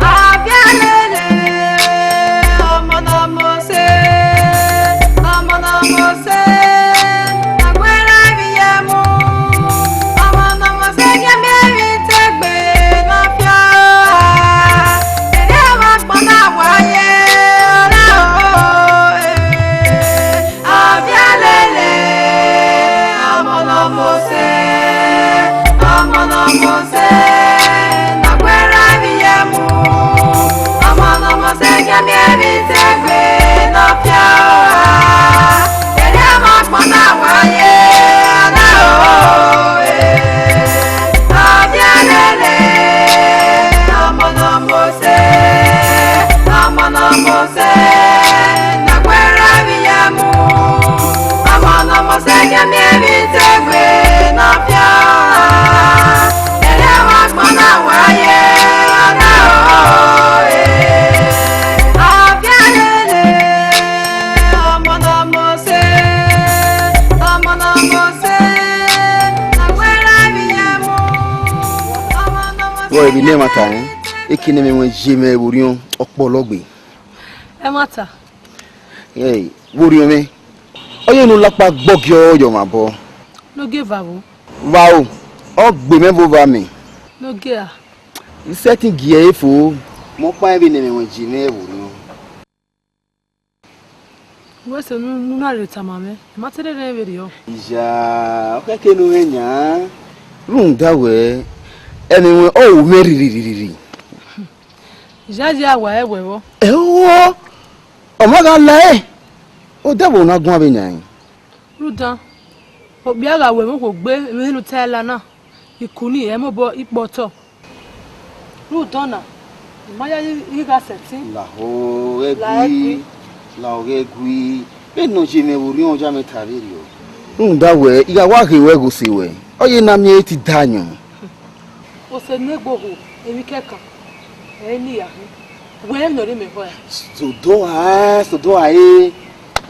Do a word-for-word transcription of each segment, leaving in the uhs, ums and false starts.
Abialele, ọmọ ne ọ mose, ọmọ ne ọ mose, agbẹra vbe iyẹn mu, ọmọ ne ọ mose, ghe miẹn emwi te gbe ne ọ fian. Erriọ vbe agbọn na wa ye, ọna o, eh. Abialele, ọmọ ne ọ mose, ọmọ ne ọ mose, ne ọ gbe erha vbe iyẹn mu. Ọmọ ne ọ mose, ghe miẹn emwi te gbe ne ọ fian. Erriọ vbe agbọn na wa ye, ọna o, eh. Abialele, ọmọ ne ọ mose, ọmọ ne ọ mose, ne ọ gbe erha vbe iyẹn mu. Ọmọ ne ọ mose, ghe miẹn emwi te gbe ne ọ fian. Erriọ vbe agbọn na wa ye, ọna o, eh. Abialele, ọmọ ne ọ mose, ọmọ ne ọ mose, ne ọ gbe erha vbe iyẹn mu. Ọmọ ne ọ mose, vbọ emwi ne ẹmwata rẹn, ekene mwẹ wẹn ye mwẹ vbe orhiọn ọkpọlọ gbe. Ẹmwata. Hey, vbe orhiọn mwẹ. Ọ ye ne u lakpa gbọgiọ yọ mwẹ abọ. Nogie vbe aro. Vbe aro, ọ gbe mwẹ vbe ova mẹ. Nogie a. I sẹtin gie ẹre fo. Mẹ ọkpa vbe ne ẹmwẹ wẹn ye mwẹ vbe orhiọn. Wẹ sẹ ne u na rhie tama mwẹ, I ma te rherhe vberriọ. Iya, ọ khẹke ne u mwẹ yan. Rhunmwuda wẹ, ẹmwẹ wẹn ọ ru mwẹ rirhirirhirhi. Iya, ya wa ẹwẹ vbọ. Ẹo, ọ ma gha la ẹe, odẹ vbe ọ na guan vbe yan ẹn. Rhunmwuda, okpia gha ru ẹmwẹ okhuo gbe vbe ne u ta ẹe la na, ikun ni ẹ mobọ ikpọ otọ. Rhunmwuda ọna, I ma yayi ghi gha sẹtin. Lahọ ghẹ gui, lahọ ghẹ gui. Vbene ọ ye mwẹ vbe orhiọn, ọ ya mwẹ ta vberriọ. Rhunmwuda wẹ, I gha wa ghe ruẹ ghe ose ruẹ, ọ ye ne a miẹn ẹre te I da ayọn. Ose ne egbe okhuo, emwi kẹkan, ẹ i ne I ya hin. Wẹ rẹn emwi ne ọ rre mẹ ekhọe. Sodo a, sodo a re.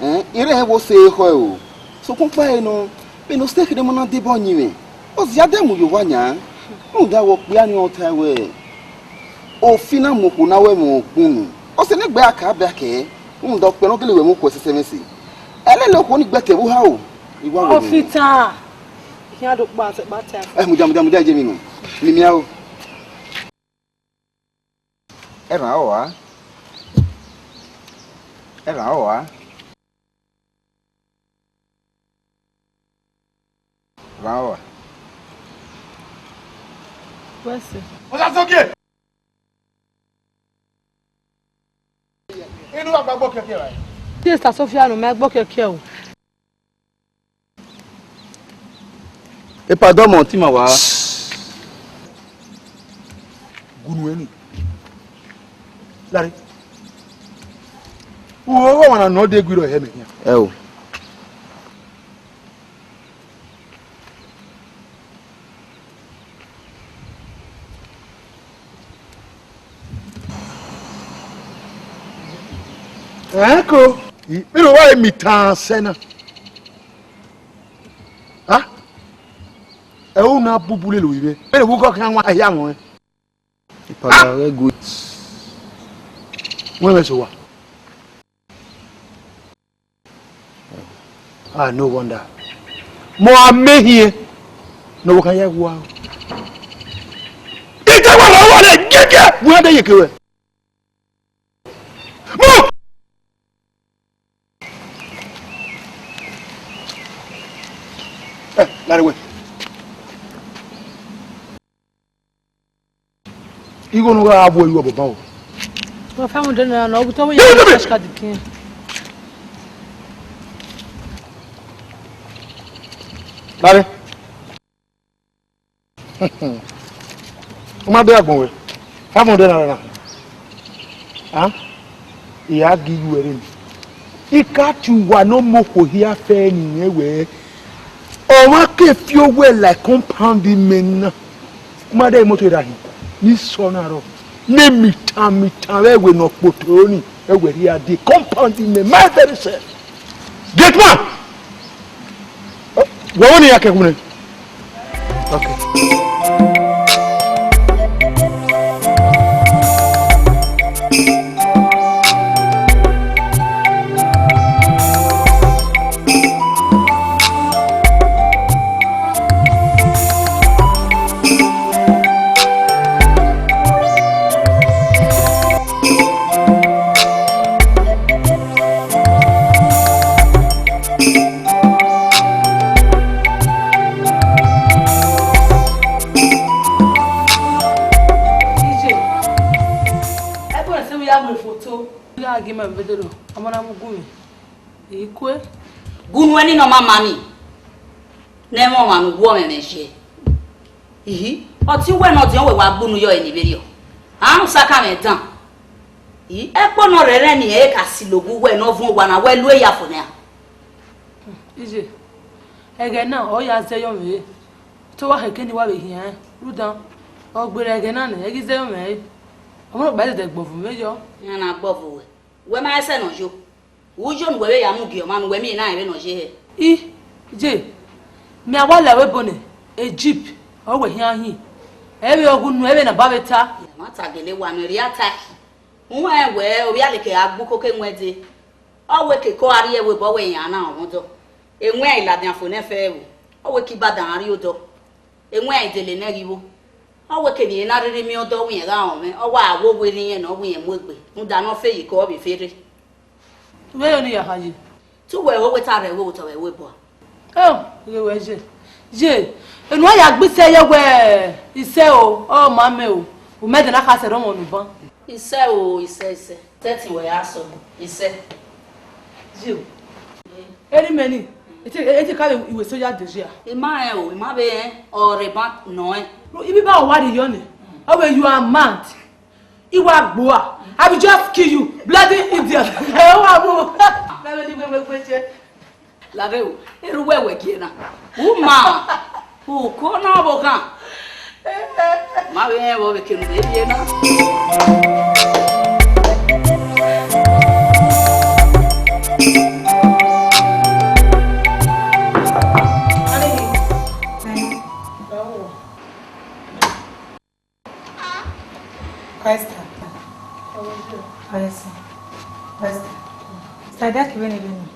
Ẹn, I rẹn wẹ ose ekhọe o. Sokpan ọkpa ẹre nọ, vbene ose kherhe ma na deba ọyinmwẹ, ọ zia dẹ mu ye owa yan. Rhunmwuda wẹ okpia ni ọ ta wẹ, ofi na mu okhuo na wẹ mwẹ okpunu. Ose ne egbe a ka ba kẹ, rhunmwuda okpia ne ọ gele wẹ mwẹ okhuo ẹsẹsẹmwẹse. Ẹ lele okhuo ni gbe ẹtẹ vbe oha o. I wa wẹ mwẹ. Ọfitan, I khian do kpa sẹ kpa ta. Ẹ, mudia, mudia, mudia, je mi nọ. Mi miẹn o. Ẹmwẹ ọre a? Ẹmwẹ ọre a? Ẹmwẹ ọre a? Wẹ sẹ. Ọsa Sogie! Inu wa gba gbọ kẹkẹ ra? Sista Sofia nọ, mẹ gba gbọ kẹkẹ o. Epa dọmọ, te ima wa. Gunu ẹni. Lare. Uwẹ ọmwa na nọ de gui rọ hẹ mẹ khian. Ẹ o. Ẹn ko, vbene wa mitan sẹ na. Ha? Ẹ u na bubu lele ovbi mwẹ. Vbene vbe ugọ khian wan hia wọn. Ipala ghẹ gu. Wẹ mwẹ so wa. Ah, no wonder. Mọ a mẹ hiẹn. Ne ọvbokhan ya wa. Ike wa la wa lẹ gẹgẹ. Wẹ de ye ke wẹ. Mọ. Eh, lare wẹ. Igho ne u gha vbuẹ ru ọbọban o. Wa five hundred naira nọ, ọ gu te ọ wẹ ya cash card kin. Lare. U ma de agbọn wẹ. Five hundred naira na. Ah? I ya gi uwẹ rre ni. I ka tie uwa ne ọ mu okhuo hia fẹ ni mwẹ wẹ. Ọmwa ke fi owẹ like compound imẹ na. U ma de imoto ra hin. Ni sọ na rọ. Ne mitan mitan vbe ẹwe ne ọ kpoto ni. Ẹwe rhia de compound imẹ. My very self. Gate man! Wẹ ọvbọni ya kẹkun nẹ. Okay. Ije, ẹkpẹn sẹ vbe ya mu foto. Ya gi ma vbe dolo, ọmọ na mu gun mwẹ. I kue. Gun nuẹn ni ne ọ ma ma ni, ne ẹmwẹ ọmwa ne uwu ọmwẹmwẹ ye. Ihi, ọtẹn uwẹ ne ọdiọn wẹ wa gbunu yọ ẹre ni vberriọ. A rhunmwuda ka mwẹ dan. I, ẹkpo ne ọ rhẹrẹ ni ẹre ka silo gu wẹ ne ọ vuọn owa na, wẹ lu eya fo nian. Iye, ẹghẹ na ọ ya zẹ yọ mwẹ re. Te wa khẹke ne wa vbe hian rẹn, rhunmwuda ọ gberra ẹghẹ na nẹ, ẹ ghi zẹ yọ mwẹ re. Ọmọ rhọkpa dẹdẹ gbọvo mwẹ yọ. Iran na gbọvo wẹ. Wẹ ma rẹn sẹ ne ọ yo. U yo ne uwẹ vbe ya mu gie ọmwa ne uwẹ miẹn na rẹn vbene ọ ye hẹ. I, ye, mẹ a wa la ẹvbo ebo nẹ, e jeep, ọ wẹ hian hin. Ẹ vbe ọghe unu, ẹ vbe na ba vbe ta. Ẹmwata gele wa ne ọ rhia ta. Uwẹ rẹn wẹ ovbi aleke gha gbe ukoko ewẹn dee. Ọ wẹ keke ọ gha rrie ẹvbo ebo, ọ wẹ iran na rọnmwẹ odọ. Ewẹn a i ladian fo nẹ fẹ ẹvbo. Ọ wẹ ke ibadan gha rrie odọ. Ewẹn a i dele nẹ ghi vbo. Ọ wẹ kevbe irẹn na rhirhi miẹn odọ wẹ irẹn gha rọnmwẹ, ọ wa wo werriẹ irẹn ne ọ wẹ irẹn mu egbe, rhunmwuda ne ọ fe ye iko ọ vbe fe rre. Vbe yo ne ya kha ye? Te uwẹ ho wẹ ta rre ẹvbo otọ vbe ẹvbo ebo a? Eo, ghe wẹ ye. Ye, enu a ya gbe isẹ ye wẹ, isẹ o, ọ ma mẹ o, u mẹ ẹdẹ na kha sẹ rọmwẹ ne uban. Isẹ o, isẹ, isẹ. Tẹtin wẹ ya sọ, isẹ. Ye o. Eni mẹ ni, ete, ete ka vbe iwe so ya dẹrriọ. I ma rẹn o, I ma vbe rẹn, ọ rre ban nọ rẹn. Ibi ba wa rri yọ nẹ, ọ wẹ you are mad. I wa gboa. I will just kill you, bloody idiot. Ẹ wa mu. Mẹ vbe ni wẹ wẹ wẹ jẹ. Lare o, erha uwẹ wẹ gie na. U ma, u ko na ọvbokhan. Ma vbe rẹn vbe ọ vbe kene uwẹ rrie na. Esther. Esther. Esther. Esther, da ke vbene vbene.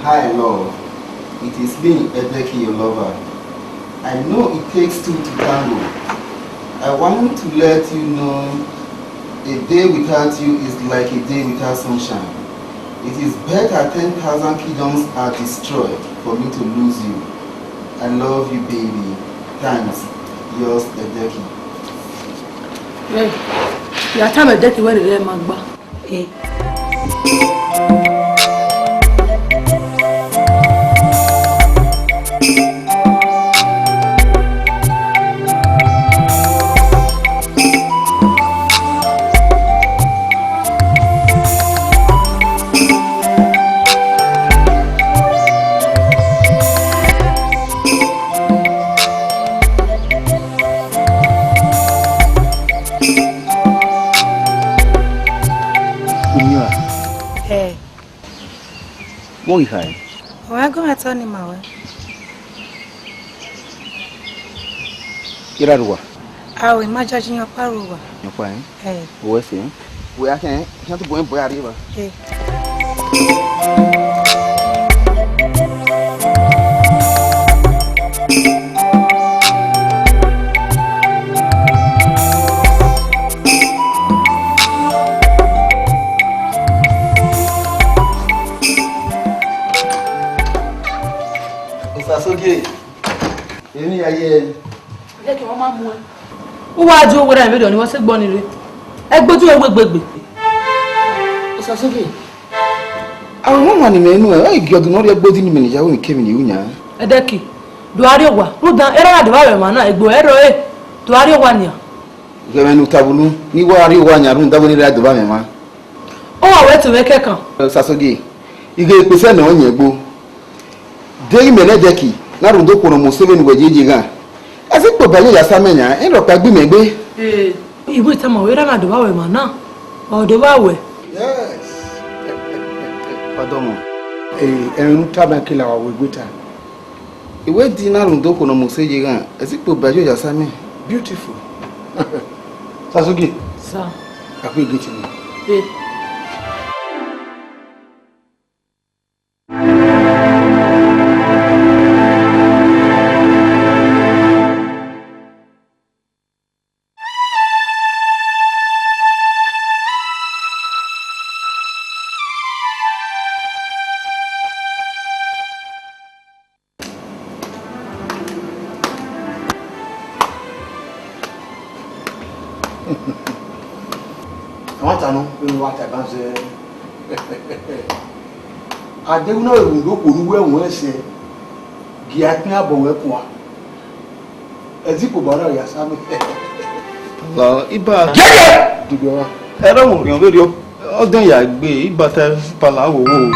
Hi, love. It is me, Ebeki, your lover. I know it takes two to tango. I want to let you know a day without you is like a day without sunshine. It is better ten thousand kingdoms are destroyed for me to lose you. I love you, baby. Thanks. Yours, Ebeki. Ẹ, ya tama Ebeki wẹ rere ma gba. Eh. Umian. Eh. Vbọ ghi kha ẹn? Ọ gha gu mwẹ otọ ne ima ruẹ. I ra rre uwa? Ao, ima jaji yan ọkpa rre uwa. Yan ọkpa, ẹn? Ẹ. Uwẹ sẹ, ẹn? Wẹ a khẹn, khian tobọ ẹn bu ẹre rre evba. Ẹ. Mister Sogie, emwi ya ye ẹre. Jẹ́ kí wọ́n má mú ẹ. Ó wá di owó rẹ̀ níbẹ̀ ni wọ́n ṣe gbọ́ ni rè. Ẹgbẹdun ẹwẹgbegbe. Osasoge, a ru ọmwa ne imẹ nu, ẹ i gie ọdun ne ọ rhie ẹgbẹdun ne imẹ ne ya ru emwi kemwi ne I ru yan. Ẹdẹki, do gha rrie owa, rhunmwuda erha na do vba mwẹ emwa na, egbe ẹre rrọọ, do gha rrie owa nian. Ghẹ mwẹ ne u tavbe unu, ne I wa rrie owa yan rhunmwuda wẹ ne erha do vba mwẹ emwa. Ọ wa wẹ te mwẹ kẹkan. Osasoge, I ghe kpesẹ ne ọ yẹn gbo. Deghẹ imẹ ne ẹdẹki na rhunmwuda okhuo ne ọ mu ose vbene uwẹ ye ye ghan, ẹ i si kpo ba ye ya sa amẹ yan, ẹ i rhọkpa gbe imẹ egbe. Ee, I wẹ tama wẹ erha na do vba mwẹ emwa na, ọ do vba wẹ. Yes. Ọdọmọ. Ee, ẹmwẹ ne u tama kila wa wẹ egbe ta. I wẹ di na rhunmwuda okhuo ne ọ mu ose ye ghan, ẹ i si kpo ba ye ya sa amẹ. Beautiful. Osasoge. Sa. A kue gate ni. Ee. Ẹmwata nọ vbene uwa ta ban zẹ. A deghẹ u na vbe rhunmwuda okhuo ne uwẹ ruẹn sẹ, gie a ikpẹn abọ ruẹ kuan. Ẹ i si kpo ba na ya sa amẹ. La iba. Gẹgẹ! Dugbe ọmwa. Ẹrọ mwẹ orhiọn vberriọ, ọ dẹn ya egbe, iba ta ipa la wowo.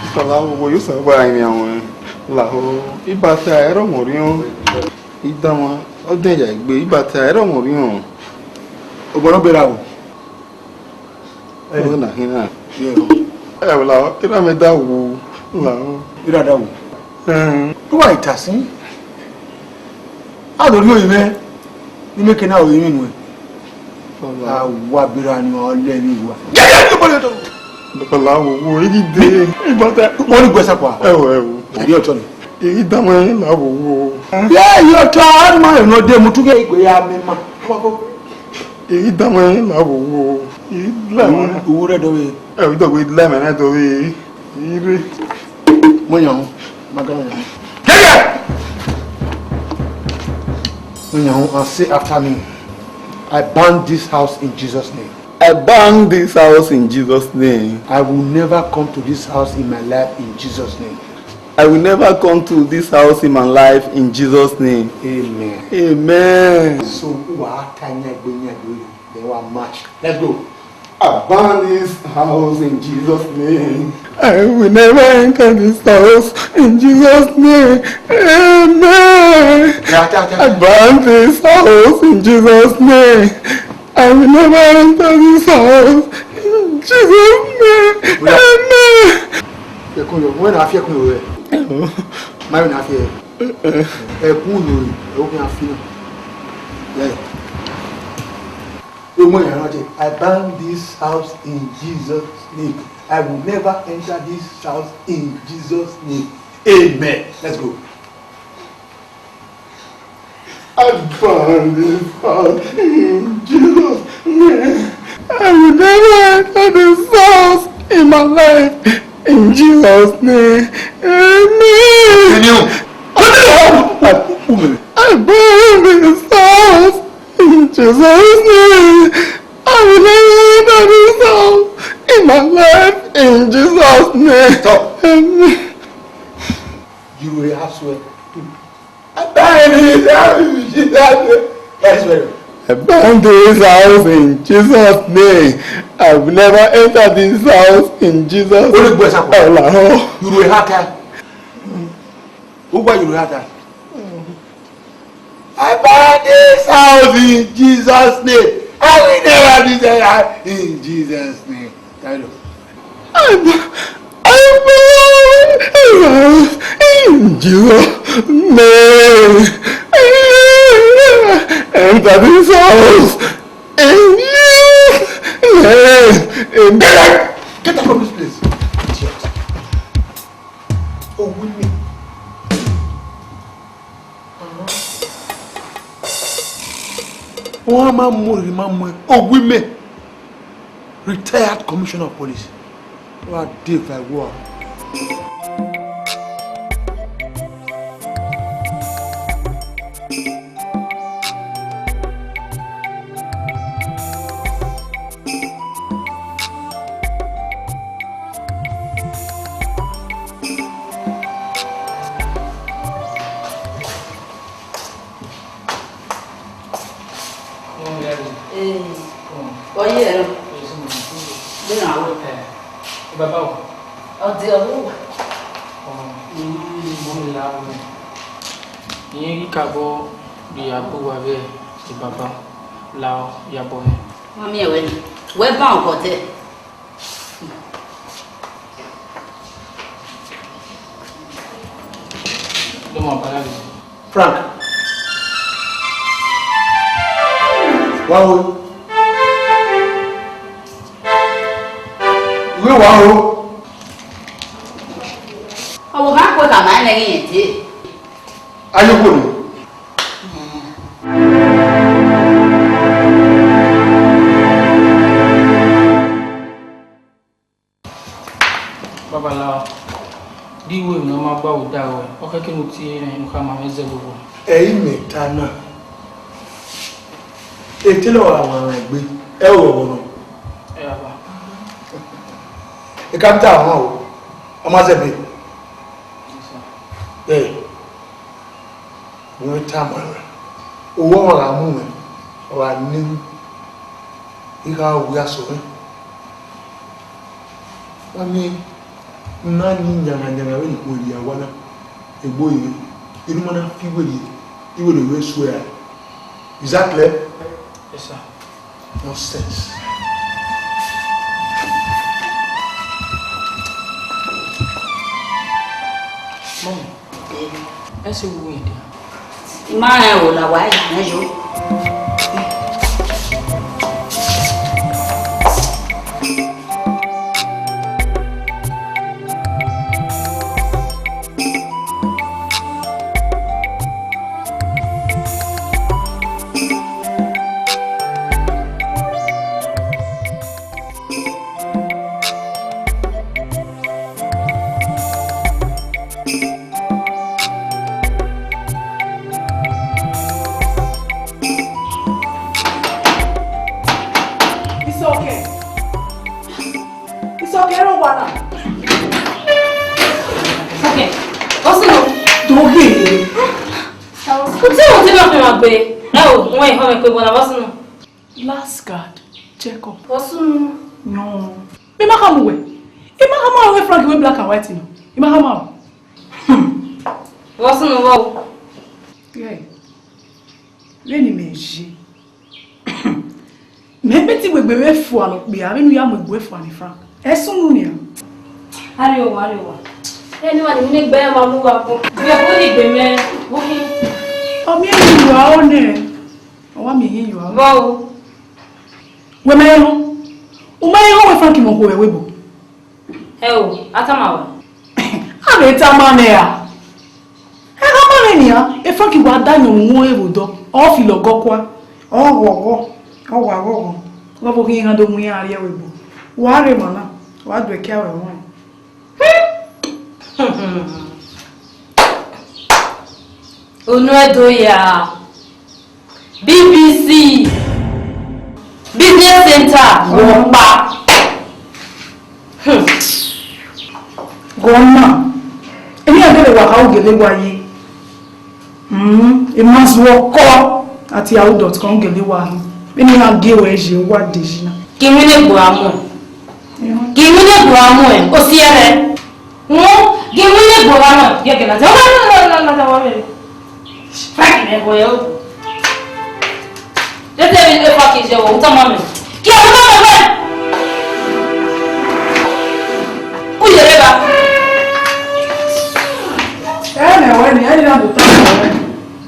Ipa la wowo, yo sa gba rinmwian ruẹn. Lahọ, iba ta ẹrọ mwẹ orhiọn. Idanmwa, ọ dẹn ya egbe, iba ta ẹrọ mwẹ orhiọn. Obọ ne ọ bera o. Ọna khin na. Ẹ, lahọ, erha mwẹ da wu, lahọ. Erha da wu. Ẹn. Te uwa i ta sin? A do rhie orinmwẹ, ne imẹ ke na ru emwi nuẹn. Ọla. A wa bera ni ọ lẹ ni wa. Yẹ, yẹ, yẹ, yẹ, yẹ. Ọla wo, wo, igi de. Ibata. Wọ́n ní gbèsè pa. Ẹ wo, ẹ wo. Ẹ̀rí ọ̀tọ̀ ni. Igi dá wọn la wo, wo. Yẹ, yẹ, ọ̀tọ̀, a máa ń rán dé mu tún kẹ́ ìgbé ya mi ma. Èyí dá wọn là wò wò. Èyí dá wọn. Owó rẹ̀ dọ̀wé. Ẹ ò dọ̀wé lẹ́mẹ̀rẹ́ dọ̀wé. Ire. Mo yàn án. Mo yàn án. Mo yàn án and say after me. I ban this house in Jesus' name. I ban this house in Jesus' name. I will never come to this house in my life in Jesus' name. I will never come to this house in my life in Jesus' name. Amen. Amen. So, wa ta nyagbe nyagbe, then wa march. Let's go. I ban this house in Jesus' name. I will never enter this house in Jesus' name. Amen. Yeah, yeah, yeah, yeah. I ban this house in Jesus' name. I will never enter this house in Jesus' name. Amen. Ẹkún yọ, wọ́n náà fi ẹkún yọ rẹ̀. Máa náà fi ẹ. Ẹkún yọ rẹ̀, ẹ̀rọ kí n fi náà. Yeah. Ọmọ ìyá náà jẹ, I ban this house in Jesus' name. I will never enter this house in Jesus' name. Amen. Let's go. I ban this house in Jesus' name. I will never enter this house in my life in Jesus' name. Amen. Continue. Continue. I ban this house in Jesus' name. I will never enter this house in my life in Jesus' name. Stop. Amen. You will have swear. I bind this house in Jesus' name. That is very well. I bind this house in Jesus' name. I will never enter this house in Jesus' name. Holy Ghost, Ọlọ́run. You will have time. Who why you will have time? I bind this house in Jesus' name. I will never do that in Jesus' name. Thank you. I, I, in Jesus' name. Enter this house. In Jesus' name. Get out! Get out from this place. Idiot. Oh, with me. Wọ́n á máa mú òrìrì máa mú ẹ. Ògúnmẹ̀, retired commissioner of police. Wọ́n á dé ìfà ìwọ àwọn. Ọ ye ẹre. Bena wẹ. Eh, baba o. Ọ de ọ ru. Ọ, mo la wẹ. Iye ghi ka bọ ya bu wa vbe baba la ya bọ hẹ. Ma miẹn wẹ ni. Wẹ ban obọ dẹ. Frank. Wa o. Iwe wa o. Ọ vbe gha kue khama nẹ ghi rẹn te. Ayokoni. Babalao, de iwe ne ọ ma gba vbe odaro, ọ khẹke ne u tie rẹn, u khama mwẹ zẹ vbe owa. Ẹ i mẹ ta na, etele ọre a wanrẹn egbe, ẹ i ru ọghọ nọ. Ẹ, baba. Ekapita ọmọ o, ọ ma zẹbe. Yes, sir. Ẹ, u i tama ruẹ, owa ọmwa gha mu mwẹ, ọ gha nẹ emwi, I gha wu asọn mwẹ. Wa miẹn, u na yin yanghan yanghan vbene ikhuo rhie owa na, egbe orinmwi, I ru ma na fi iwe rhie, iwe rhie wẹ suẹ ra. Is that clear? Yes, sir. Nonsense. Mummy, ẹ sẹ vbe uwẹ dia? I ma rẹn o, la wa ya mwẹ yo. Isọkẹn. Isọkẹn, ro wa na. Isọkẹn, ọ sunu. Do gbe. Ko te o te ma fẹn ma gbe. Ẹ o, wọn ihọn mẹ kpe bọna, ọ sunu. Last guard, check up. Ọ sunu. Yọn. Mi ma khama uwẹ. I ma khama uwẹ Frank wẹ black and white nọ. I ma khama o. Hmm. Ọ sunu vbọ o. Yeah. Vbene imẹ ye. Mẹ, mẹ te wegbe vbe fua ne okpia, vbene u ya mu egbe fua ne Frank. Ẹ sunu nian. Ariowa, ariowa. Ẹ ne wa ni mu ne egbe ma mu wa kpọ. Vbe ẹvbo ni egbe mẹ, vbe hin. Ọ miẹn ne u wa o nẹ. Ọ wa miẹn hin yọ. Vbọ o. Wẹ ma rẹn họn. U ma rẹn họn wẹ Frank mẹ okhuo vbe ẹvbo ebo. Ẹ o, a tama ruẹ. A vbe tama mwẹ ra? Ẹ gha ma mwẹ nian, e Frank wa da ayọn mu ẹvbo odọ, ọ filo ọgọ kua, ọ ghọghọ, ọ wa ghọghọ, ọ vbe ghi iran do mu iran rrie ẹvbo ebo. Wa rre emwa na, wa do ẹkia ruẹ ẹmwẹ. Unu Ẹdo ya. B B C, Business Center, wọ kpa. Hmm. Gọọma, emwi a gele wa kha, u gele wa ye. Hmm, emwa zuọ kọ at yahoo dot com, u gele wa hin. Emwi a gie wẹ ye, wa de yi na. Ke iwinna egbe a muẹn. Ke iwinna egbe a muẹn, o si ẹre. Wọn, gie iwinna egbe ọmwa na, gie ẹgẹ na zẹ. Wa, wa, wa, wa, wa, wa, wa. Frank nẹ ẹbọ ẹre o. Dede vbe ne Frank zẹ vbe otọ ma mẹ. Gie otọ ma mẹ. U yere ba. Ẹ nẹ wẹ ni, ẹ ni na do ta wẹ.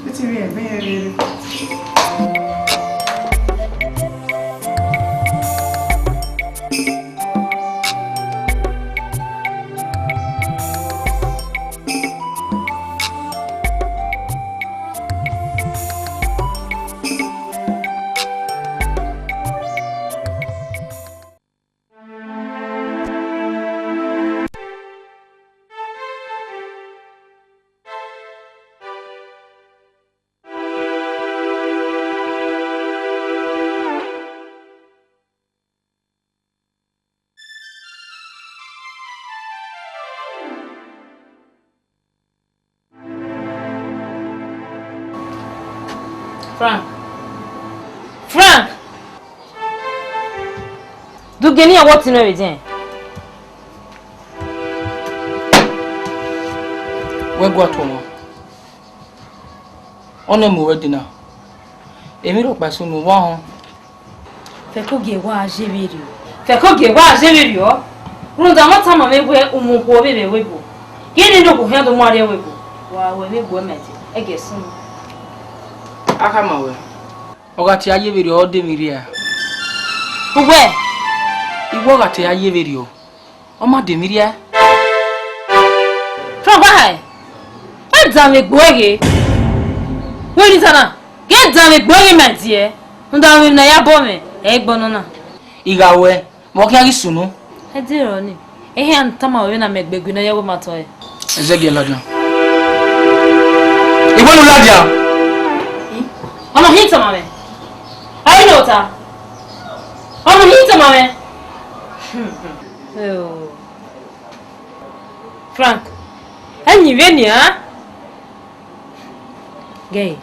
Ẹ ti ri ẹgbẹ yẹn rere. Frank. Frank! Du gele iran wẹ ọtẹn nọ vbe diẹn. Wẹ gua tuẹ ọmwa. Ọnii mu wẹ dee na. Emwi rhọkpa sunu wa họn. Fẹko gie wa je vberriọ. Fẹko gie wa je vberriọ. Rhunmwuda ọmwa tama mwẹ wẹ umwukhuo vbe vbe webo. Ghee ne okhuo khian do mu arriọ webo. Wa wẹ vbe gbuẹ mẹ dee. Ẹgẹ sunu. A khama wẹ. Ọ gha tie a ye vberriọ, ọ de emwi rhia. Uwẹ. Iwẹ ọ gha tie a ye vberriọ, ọ ma de emwi rhia. From where? Ẹ danmwẹ egbe ghe. Wẹ ni tana, ghẹ danmwẹ egbe ghe, my dear. Rhunmwuda emwi ne a ya bọ mwẹ, ẹ i gbọnọ na. I gha wẹ, vbe ọ khian ghi sunu? Ẹ de rọ ni. Ehe a tama wẹ na mẹ egbe gui ne ọ ya wẹ ma tọ ẹre. Ẹzẹgiẹ ladian. Iwẹ ne u ladian. Ọmọ hin tama mwẹ. Ẹ i nọ ota. Ọmọ hin tama mwẹ. Frank, ẹ yin vbenian? Gẹe,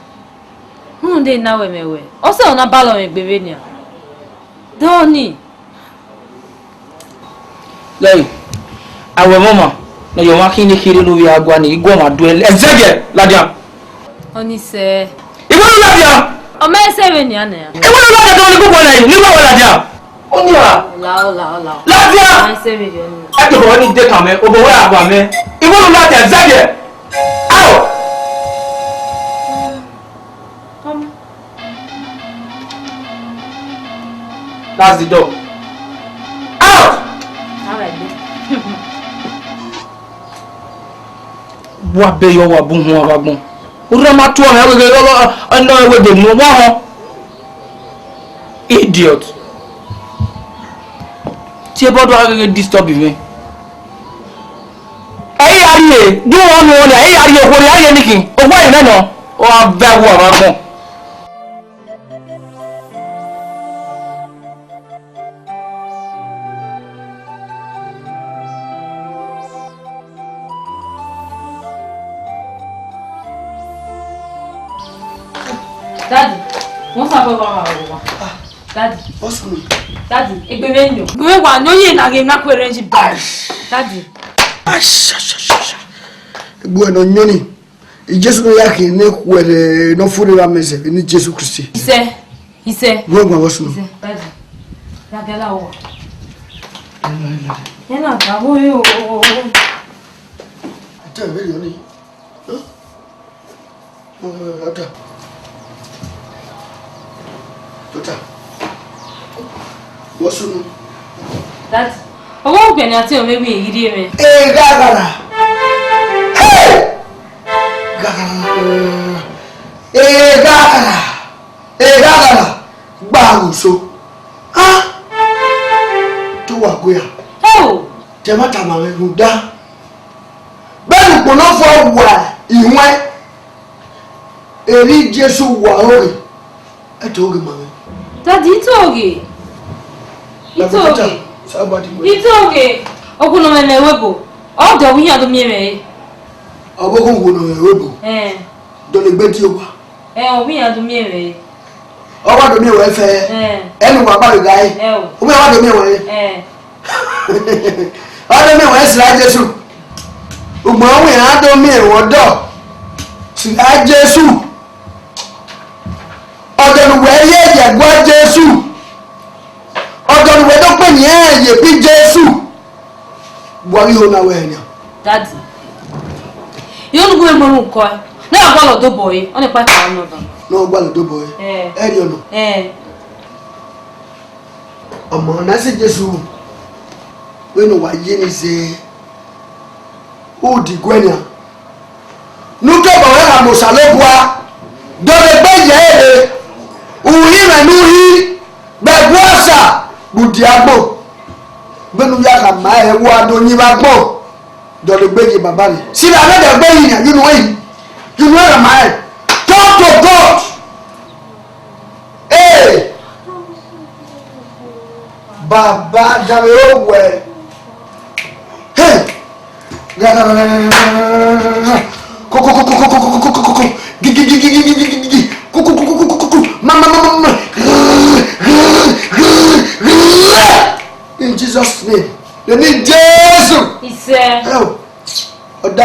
rhunmwuda na wẹ mẹ wẹ, ọ sẹ ọ na balọ mwẹ egbe vbenian. Dọni. Gẹe, a wẹ mwẹ ọmwa ne ọ ye ọmwa khin ne kherhe ne u vbe a gua ni, I gu ọmwa duẹ ẹzẹgiẹ ladian. Ọni sẹ. Iwẹ ne u ladian. Ọ ma sẹ vbenian nẹ. Iwẹ ne u ladian, dọni, gu ọmwa nẹ, ne I gu ọmwa ladian. Ọni a. Lao, lao, lao. Ladian! Ọ ma sẹ vbenian nẹ. Ẹ tobọ ni de kan mẹ, obọ wẹ a gua mẹ. Iwẹ ne u ladian ẹzẹgiẹ. Out! Come. That's the door. Out! All right, then. Wa bẹ yọ, wa bu uhunmwu avbe agbọn. Urhu ma tuẹ mwẹ, wẹ ghe, ọ, ọ, ọ, nọ, wẹ de mu, wa họn. Idiot. Tie bọdọ a ghe disturb mwẹ. Ẹ i ya rrie, du wọn nu wọn nia, ẹ i ya rrie, okhuo ne a rrie niki, okhuo ẹre nọ, ọ gha vẹ ẹwu avbe agbọn. Daddy, wọ́n sábà wá wá wá. Ah, Daddy. What's up? Daddy, egbe vbe nyo. Egbe vbe wa nyo ye na ghe na ku arrange ba. Daddy. Asha, sha, sha, sha. Egbe nọ nyo ni. Jesu no ya khin ne khuẹrhẹ ne ọ furre vbe amẹzẹ vbe eni Jesu Kristi. Isẹ, isẹ. Wẹ gba wọ sunu. Isẹ, daddy. Daddy, ala wọ. Yẹn na ta bo yo. Ata vbe yo ni. Huh? Ata. Tota. Wọ sunu. Daddy, ọwọ ugbẹn ne a te ọmọ ẹvbo iyẹn ghi rhie mwẹ. Eghaghala. Hey! Eghaghala. Eghaghala. Eghaghala. Gba gho so. Ah! Te uwa gue a? Heo! Te ma tama mwẹ rhunmwuda. Vbene ukpo nọ fua wa ihuẹn, erha Jesu wa ọghe, ẹ to ghe ma mwẹ. Daddy, I to ghe. I to ghe. Somebody go. I to ghe. Ọghe ne ọ mwẹ mwẹ ẹvbo, ọ dọ vbe iran do miẹn mwẹ re. Ọ vbe ọghe ne ọ mwẹ ẹvbo. Eh. Dọlegbe die owa. Ẹ, ọ vbe iran do miẹn mwẹ re. Ọ wa do miẹn wẹ fẹ. Eh. Ẹ ne uwa gba vbe gha re. Ẹ o. Uwẹ wa do miẹn wẹ re. Eh. Ọ do miẹn wẹ sila Jesu. Ugbẹn ọvbehe iran do miẹn wẹ ọdọ. Sila Jesu. Ọdọ ne uwẹ ye ye ẹguae Jesu. Ọdọ ne uwẹ do kpe yin ẹnrẹn ye ebe Jesu. Wa ghi ho na wẹ nian. Daddy. Yo nu gu emo ru kọ. Na gbalọ dobọ re, ọ ne pa ka nọ ba. Na gbalọ dobọ re. Eh. Ẹ ri ọnọ. Eh. Ọmọ na sẹ Jesu. Vbene uwa ye ni zẹ. U di guẹ nian. Ne u tobọ mwẹ gha mu Osanobua, dọlegbe ye ẹre, uhi mwẹ ne u hi, vbe ẹguae Osa vbe udia agbọn. Vbene u ya khama ẹre, wa do yin vbe agbọn, dọlegbe ye baba mwẹ. Sila mwẹ dọlegbe yi nian, you know him, you know him, my talk to God. Ee, baba, danmwehọ wẹ. Hey! Gigi, gigi, gigi, gigi, gigi. Ku, ku, ku, ku, ku, ku, ku, ku. Ma, ma, ma, ma, ma.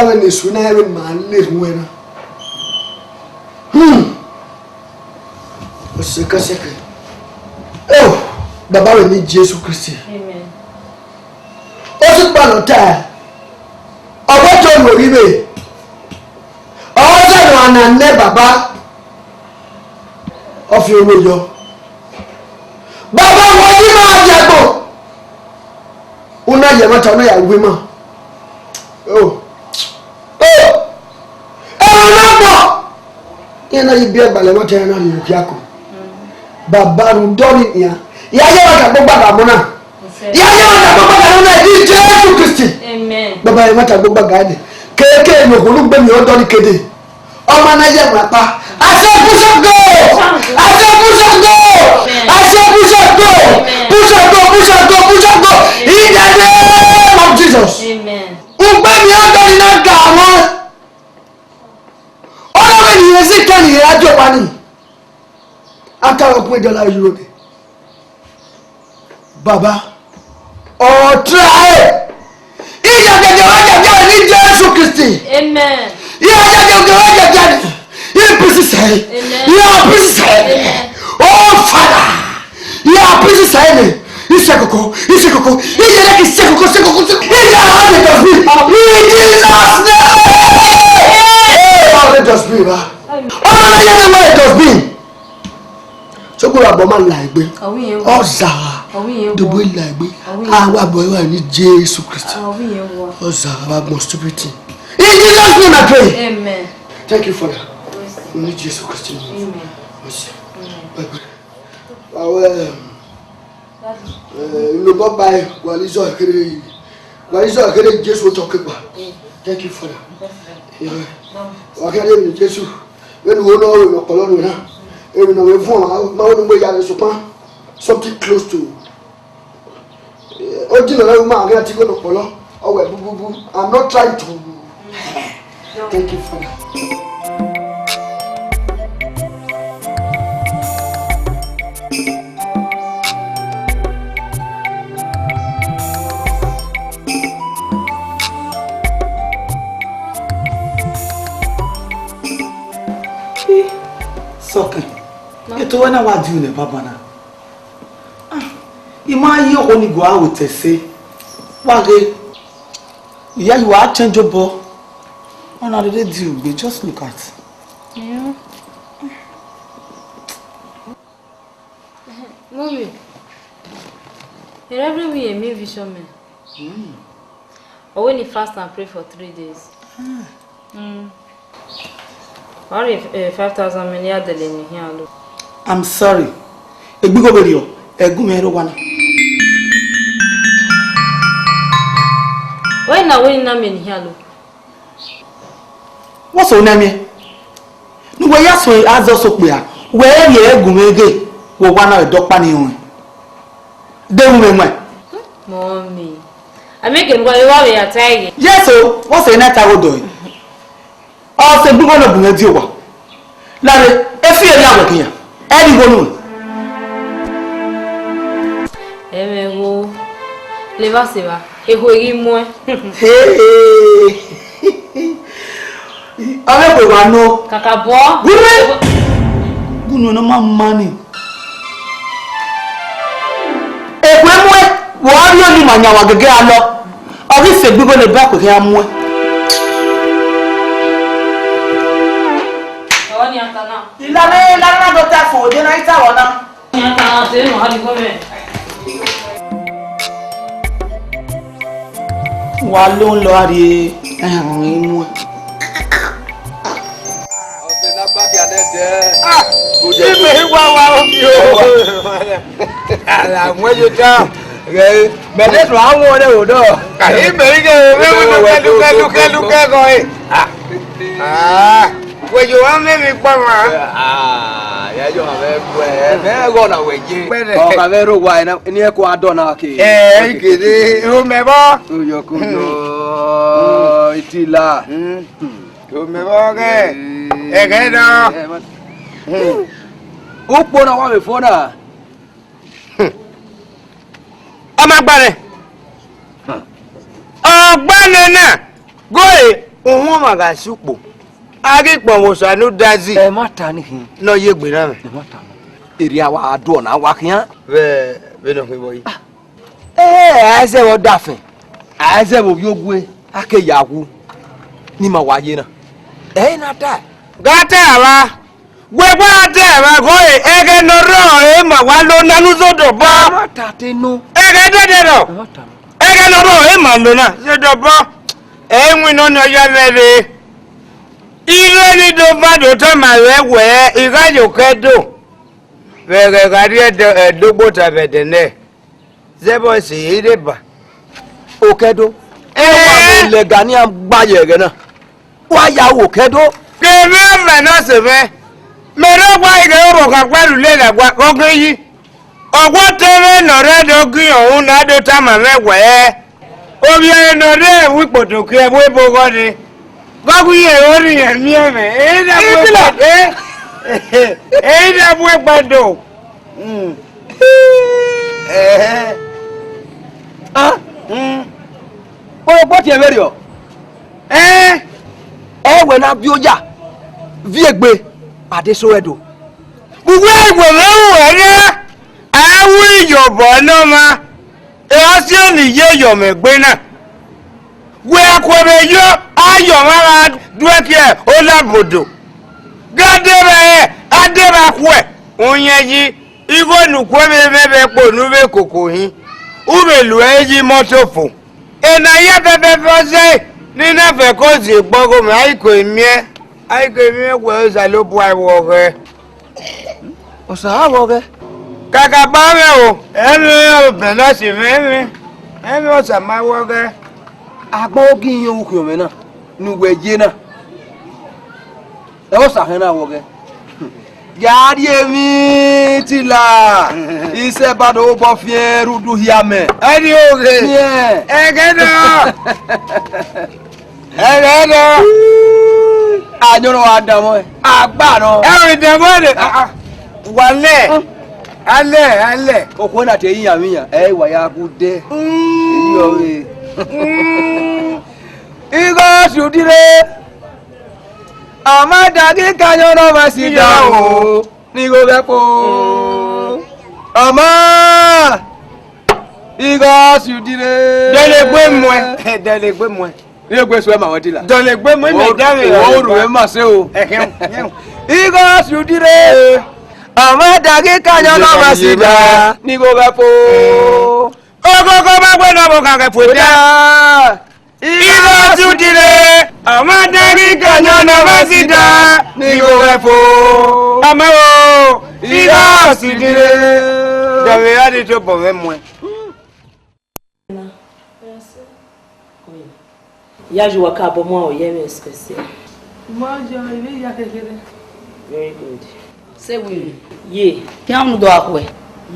Avbe ne esu na, avbe ma le ruẹ na. Hmm. Osekẹsekẹ. Oh, Baba, vbe eni Jesu Kristi. Amen. Otu kpa nọ ta, ọ vbe to ru egbe, ọ zẹ ne a na nẹ Baba, ọ fi oro yọ. Baba, wẹ yi ma dia agbọn, u na ye ẹmwata, u na ya ru ima. Oh. Oh. Ẹmwẹ na gbọ. Iran na ye ibiẹ gbalẹ ẹmwata, iran na rhie okhiako. Baba, rhunmwuda ọnii nian, I ya ye ẹmwata gbogbo ga mọ na. I ya ye ẹmwata gbogbo ga mọ na, ẹ di Jesu Kristi. Amen. Baba, ẹmwata gbogbo ga nẹ, keke ne okhuo ne u gbe miẹn ọdọ ni kede. Ọmọ na ye ẹmwata kpa. I say, push up goal. I say, push up goal. I say, push up goal. Push up goal, push up goal, push up goal. In the name of Jesus. Amen. U gbe miẹn ọdọ ni na ga mọ. Ọna vbe ne irẹn zẹ kan ne irẹn a die ọkpa nii. A ta ọkpẹn dọla euro dee. Baba, ọ try. Iyagiẹgiẹ vbe giagia ni Jesu Kristi. Amen. Iyagiẹgiẹ vbe giagia ni. I pisi sẹ. Amen. I pisi sẹ. Amen. Oh, Father. I pisi sẹ ne. Isekoko, isekoko, iyẹrẹ ke isekoko, sekoko, sekoko. Iya ha the dustbin. In Jesus' name. Hey, ha the dustbin, ba. Ọmọ na ye ne wa the dustbin. Sokuru abọ ma la egbe. Ọ wẹ irẹn wọ. Ọ zagha. Ọ wẹ irẹn wọ. Dogbo la egbe. Ọ wẹ irẹn wọ. Awa bọ wa ni Jesu Kristi. Ọ wẹ irẹn wọ. Ọ zagha, wa gbọn stupid thing. In Jesus' name I pray. Amen. Thank you, Father. Praise him. Ni Jesu Kristi. Amen. Mercy. Amen. Bye bye. Awa, um, Daddy. Eh, ilo baba e, wa ni zọ kere, wa ni zọ kere Jesu otọ kekpa. Amen. Thank you, Father. Yes, sir. Yeah. Amen. Wa kere ni Jesu. Vbene uwẹ nọ, vbene ọkpọlọ nuẹn na, emwi ne ọ vbe vuọn ma, ma wẹ ne u mu ya vbe sokpan, something close to, eh, ọ di nọ na, ma gha tighe ne ọkpọlọ, ọ wẹ bububu. I'm not trying to. Thank you, Father. Sọkẹn, eto wẹ na wa di unu baba na. Ah, I ma ye okhuo ni gua aro te ẹse. Wa ghe, iya, you are change obọ. Ọna dede di ugbe, just look at. Yeah. Mommy, the Reverend will make vision me. Mm. Or when he fast and pray for three days. Ah. Mm. Or if, eh, five thousand money, I delay me here, look. I'm sorry. Egbigho vbe rriọ, ẹgu mwẹ rre owa na. Wẹ na, wẹ na me ni hia lo. What's your name? Ne uwẹ ya so azọ so kpia, wẹ rhie ẹgu mwẹ ghe, wẹ owa na ẹdẹ ọkpa ni ruẹn. De ru mwẹ muẹn. Mommy, I make him go, you have a tie. Yes o, what's your name? Ọ sẹ gbigbo nọ bu mwẹ die owa. Lare, efi eri awẹ khian. Ẹ ni igho nuẹn. Ẹmwẹ gho, levba sevba, ekhue ghi muẹn. Hey. Ọ vbe kue wa nọ. Kaka bọ. Gure. Gunu nọ ma ma ni. Ekhue muẹn, vbe ọ rhie ni ma yan wa gege a lọ. Ọ ghi sẹ gbigbo ne ba kue khian muẹn. Ọni ata na. Ilana, ilana na do ta fo, de na ita wọ na. Ọni ata na, te no ha di gome. Wa lo lọ a rhie ẹhẹn muẹn. Ọsẹ na gba dia nẹdẹ. Ah, ime wa wa omi o. Ala mu eyo ta. Mẹ de tun a wọn rẹ odọ. Ime ige o, me mu lukẹ, lukẹ, lukẹ, lukẹ gọ e. Ah. Ah. Wẹ yo wa mẹ mi kpa ma. Ah, ya yo ha vẹ bu ẹ, vẹ gọ na wẹ ye. Ọ ka vẹ ro wa na, ni ẹ ko adọ na ke. Ẹ, gede, o mẹ bọ. Oyo ko yo, itila. O mẹ bọ kẹ. Ẹ kẹ dọ. Ukpo na wa vbe fo na. Ọ ma gba nẹ. Ọ gba nẹ na. Goe. Uhunmwu ọmwa gha si ukpo, a ghi kpọnmwẹ Osa ne udazi. Ẹmwata ni khin. Ne ọ ye egbe na mwẹ. Ẹmwata nọ. Erriọ a wa do ọna wa khian. Vbe, vbene ọ khin vbọ yi? Ẹ, a i zẹ vbe ọdafẹn, a i zẹ vbe ovbiogue, a ke ya wu, ne ima wa ye na. Ẹ i na tae. Gha tae avba, wẹ gba tae avba, ghe ẹghẹ ne ọ rrọọ, ẹ i ma wa lo na ne u zodọ obọ. Ẹmwata te nọ. Ẹghẹ dẹdẹ rrọọ. Ẹmwata nọ. Ẹghẹ ne ọ rrọọ, ẹ i ma lo na, zodọ obọ. Ẹ i winna ọnii ọ ya mwẹ rre. Irẹn ni do ba do tama ruẹ wẹẹ, I gha ye okẹ do. Vbe ẹghẹ gha rrie Ẹdo, Ẹdo ogbota vbe ẹdẹ nẹ, zẹ vbe ọ sẹ i rre ba. Okẹdo. Ẹ wa vbe lẹga ne iran gba ye ẹghẹ na. Wa ya ru Okẹdo. Ke mwẹ ọmọ na sẹ mwẹ, mẹ rre ọgua ighẹ orhọkha gua rhulẹ gha gua, ọ ghe yi. Ọ wa te mwẹ ne ọ rre Ẹdo gie ọhun ne a do tama mwẹ wẹẹ, ovbi ẹre ne ọ rre ẹvbo ikpoto ke ẹvbo ebo ghọ rre. Gọgọ iye ori yẹn miẹn mwẹ, ehe na bu egbe, ehe na bu egbe do. Mm. Ẹhẹn. Ah, mm. Kpọlọkpọ tiẹ vberriọ. Ẹn, ẹ wẹ ne a viọ oya, viọ egbe, a de so ẹre do. Uwẹ wẹ mwẹ ru ẹre, a ru iyobọ ne ọmwa, e ọ si eni ye yọ mwẹ egbe na. Wẹ a ku ẹmwẹ yọ, a yọ ọmwa gha duẹ kie olabodo. Gha de vbe, a de vbe akhuẹ, uyẹn yi, igho ne u ku ẹmwẹ mwẹ vbe kpo ne u vbe koko hin, u vbe lu ẹre ye imọto fo. Ena hia fẹfẹfẹ ọzẹ ne I na fẹ ko zie gbe ọghomwẹ, a i ko miẹn, a i ko miẹn wẹ Osanobua vbe ọghẹ. Osa gha vbe ọghẹ. Kakabọ mwẹ o, ẹmwẹ obẹn na si mwẹ ẹmwẹ, ẹmwẹ Osa ma vbe ọghẹ. Agbọn ogi iyẹn ukhiọnmwẹ na, ne uwẹ ye na. Ẹ Osa hẹn na vbe ọghẹ. Ya rhie emwi tila, isẹ ba do obọ fiẹn rre udu hia mẹ. Ẹni oghe. Fiẹn. Ẹghẹ nọ. Ẹghẹ nọ. Ayọn nọ wa danmwẹ. Agba nọ. Ẹ vbe danmwẹ re. Ah, ah. Wa lẹ. A lẹ, a lẹ. Okhuo na te iyan vbe iyan, ẹ i wa ya gu dẹ. Mm. Eyi ọre. Mm. Igho si udire. Ọ ma da ghi ka ayọn ne ọ ma si da o, ne igho ghẹ fo. Ọ ma, igho si udire. Dọlegbe muẹn, dọlegbe muẹn. Igho suẹ ma wẹ dila. Dọlegbe muẹn, mẹ da vbe. Wo ru ẹ ma se o. Ẹhẹn, ẹhẹn. Igho si udire. Ọ ma da ghi ka ayọn ne ọ ma si da, ne igho ghẹ fo. Ogogo ma wẹ ne ọ vbe gha ghẹ fo da. Igho si udire, ọ ma da ghi ka ayọn ne ọ ma si da, ne igho ghẹ fo. Ama o, igho si udire. Dọvbe ra ni tobọ mwẹ muẹn. Ya ju wa ka bọ mu aro ye mwẹ ẹsẹkẹsẹ. Mo jọ ive ya kekere. Very good. Sẹ wẹ ye. Khian unu do akhuẹ.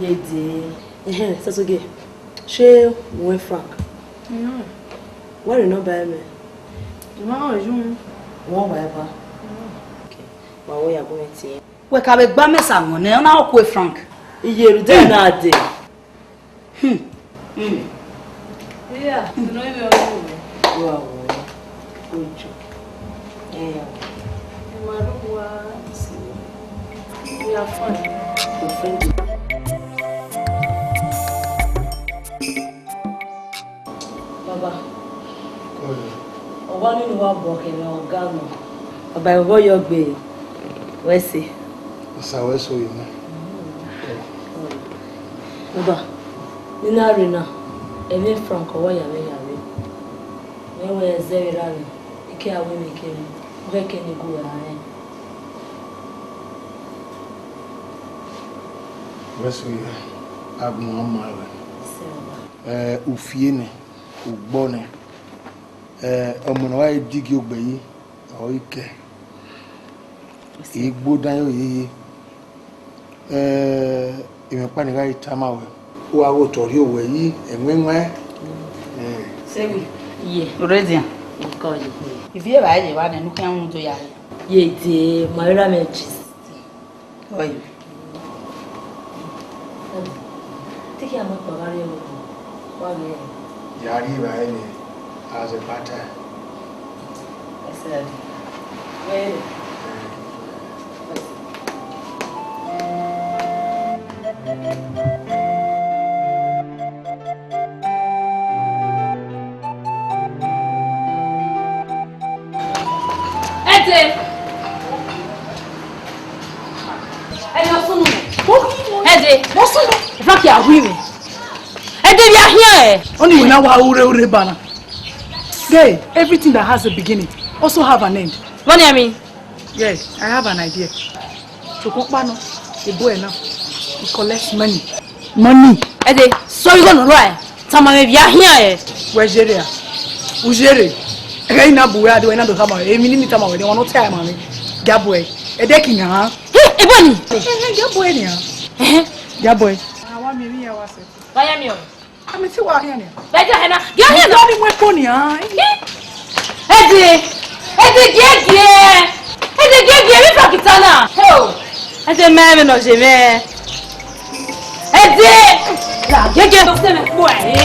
Ye de. Ẹhẹn, sẹsoge. Ṣé mo wẹ Frank? Wa rhie nọmba ẹre mẹ. Wa wa ju. Wa wa ẹba. Okay. Wa wẹ ya gu mwẹ tie. Wẹ ka vbe gba mẹ sa wọn nẹ, ọ na okue Frank. Iye rudẹ na de. Hmm. Hmm. Yeah, you know you are. Wa wo. Ojo. Yeah. Ẹ ma ro wa. We are fine. Your friend. Baba, ọwa nene uwa bọ khẹ mwẹ ọga nọ. Baba, ẹvbo yọ gbe wẹ ẹse. Osa wẹ so yọ na. Baba, ne I na rre na, ẹmwẹ Frank ọvbọ ya mwẹ ya rre. Mẹ wẹ zẹ vbe ra rre, I ke a wẹ mwẹ kẹ mwẹ, ọ khẹke ne I gu ra rẹn. Wẹ so yọ, agbọn ma rẹ. Sẹ baba. Ẹ, u fie nẹ, u gbọ nẹ. Ẹ, ọmọ ne ọ gha digi ogbe yi, ọ i kẹ. I gbe odan ye oyeye. Ẹ, emwi ọkpa ne I gha tama ruẹ. U gha ghe otọ rhie owẹ yi, ẹwẹn wẹn. Ẹ. Sewi. Ye. Oredian. Nǹkan yìí. Ivie evbare ye evba nẹ, ne u khian rhunmwuda ya rre. Ye de, ma ra mẹ gist. Ọyọ. Te I khian mu ẹkpo gha rrie ẹvbo, wa ghe ẹre. Ya rrie evbare nẹ, azẹkpa ta. Said, well, Ẹdẹ. Ẹdẹ, ọ sunu. Ẹdẹ, ọ sunu. Frankie, a wi mwẹ. Ẹdẹ, vbe a khian ẹ? Ọni wẹ na wa ure ure bana. Gay, everything that has a beginning also have an end. What do you mean? Yes, I have an idea. Sokpan ọkpa nọ, ebo ẹre na, he collects money. Money. Ẹdẹ, sorry, go no right. Tama mwẹ vbe a khian ẹ. Wẹ zere a? U zere? Ẹghẹ I na bu wẹ a de, wẹ na do tama wẹ. Emwi ne I tama wẹ de, wa nọ ta ma mwẹ. Gia bu ẹ. Ẹdẹ ki yan. He, ebo ni. Ẹhẹn, gia bu ẹ nian. Ẹhẹn. Gia bu ẹ. Awa miẹn emwi ya wa sẹ. Wa ya miẹn ọ. Ami ti wa hian nia. Bẹgẹ hẹ na. Gẹ hẹ na. Ni mu ẹko nia. Ẹdẹ. Ẹdẹ giẹgiẹ. Ẹdẹ giẹgiẹ, vbe Frankie ta na. Heo. Ẹdẹ mẹ vbe nọ je mẹ. Ẹdẹ. Ya, giẹgiẹ. Tọ sẹ mẹ kpo ẹ.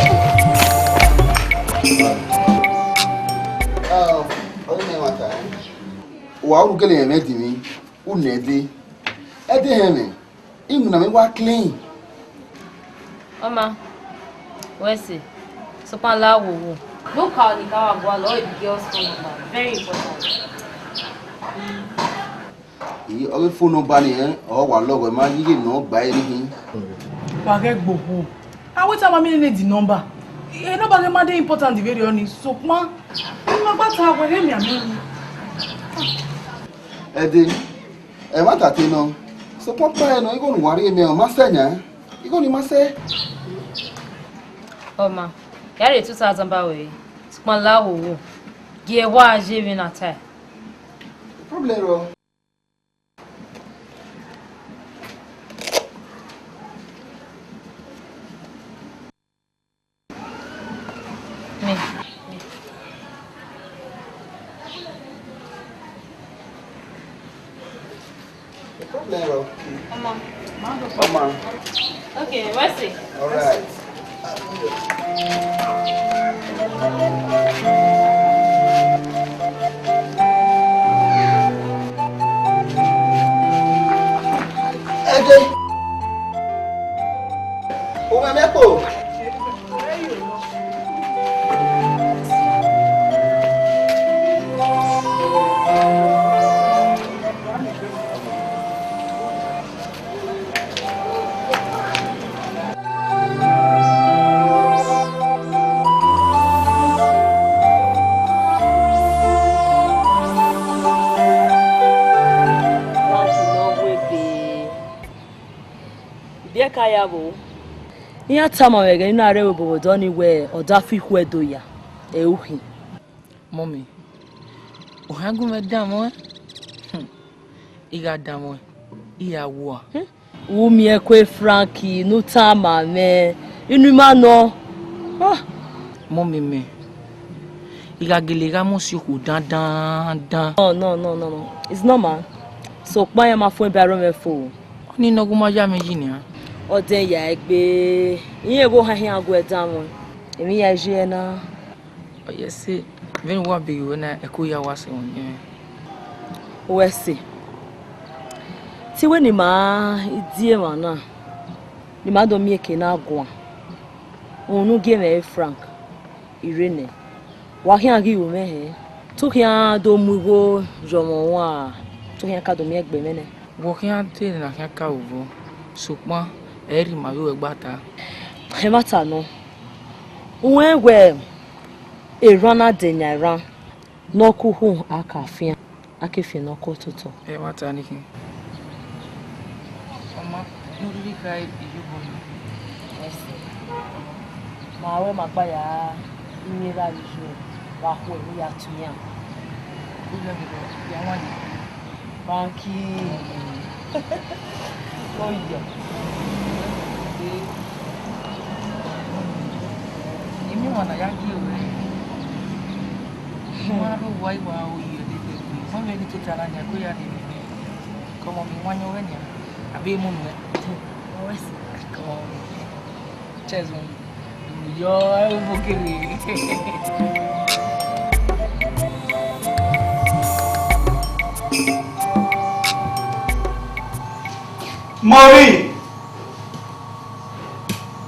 Ah, ọyẹnẹ wa ta. Wa ru gele ẹmwẹ di mi. U nẹ Ẹdẹ. Ẹdẹ hẹ mwẹ. Iwinna mwẹ wa clean. Ọ ma, wẹ sẹ, sokpan la wo wo. Ne u ka ọni ka wa gualọ, ọ the girl's phone number, very important. Ii, ọ ghe phone number ni, ẹn, ọ wa lọghọ, ma ghi ghe ne ọ gba ẹre khin. Wa ghẹ gbe okhuo. A wẹ tama mi nene the number. E number ghe ma dey important vberriọ ni, sokpan, I ma gba ta wẹ ghe mianmian ni. Ẹdẹ, ẹmwata te nọ, sokpan ọkpa ẹre nọ, igho ne uwa rhie mẹ, ọ ma sẹ yan, igho ni ma sẹ. Ọ ma, ya rhie two thousand ba wẹ, sokpan la wo wo, gie wa ye vbe na ta. Problem rọ. Me. Problem, bro. Come on. Come on. Okay, what's it? All right. Ẹdẹ. Uwẹ mẹ kpo. Ibiẹka ya vbo? Iran tama mwẹ ẹghẹ ne I na rre ẹvbo obọ vbe odọ ni wẹ ọdafẹn ikhuẹ do ya, ẹ i ru khin. Mummy, u hia gu mwẹ danmwẹ? Hmm. I gha danmwẹ, I ya wua. Hmm. U miẹn ẹko Frankie ne u tama mwẹ, inu ima nọ. Ah. Mummy mẹ, I gha gele gha mu si okhuo dandan dan. No, no, no, no, no. It's normal. Sokpan iran ma fuẹn ba ẹre mwẹ fo. Ọni ne ọ gu ma ya mwẹ yi nian. Ọ dẹn ya egbe, irẹn vbe ohan khian gu ẹ danmwẹ. Emwi ya ye na. Ọ ye ẹse, vbene uwa be ghe ruẹ na, ẹko ya wa sẹ emwi ọnii mwẹ. Wẹ ẹse, te wẹ ne ima die emwa na, ne ima do miẹn eke na guan, uhunmwu gie mwẹ re Frank, I rre nẹ, wa khian ghi ru mwẹ hẹ, te u khian do mu igho ye ọmwa uan, te u khian ka do miẹn egbe mwẹ nẹ. Wẹ ọ khian te ne a khian ka ru vbọ, sokpan ẹ i rre ima vbe uwẹ gba ta. Ẹmwata nọ, u rẹn wẹ erhan na dẹ yan erhan, ne ọ ke uhu a ka fian, a ke fian ne ọ ke ototọ. Ẹmwata ni khin. Ọ ma, ne u rhirhi kha iyobọ nọ. Ẹse. Ma wẹ ma gba ya rinmwian evbare iye, wa khuẹ ne u ya tu iran. Iran ni rọ, ya wan yi. Frankie. Oya. Emwi ọmwa ne a ya gie ruẹ. Ma rho uwa, I wa ru ye dede. Wẹ mẹ ghi tota na nia, ko ya rhie mwẹ. Kọmọ, mẹ wan yọn wẹ nia. Abe mu nuẹ. Kọmọ. Cheers, man. Yọ, ẹ wo kere. Mọmì.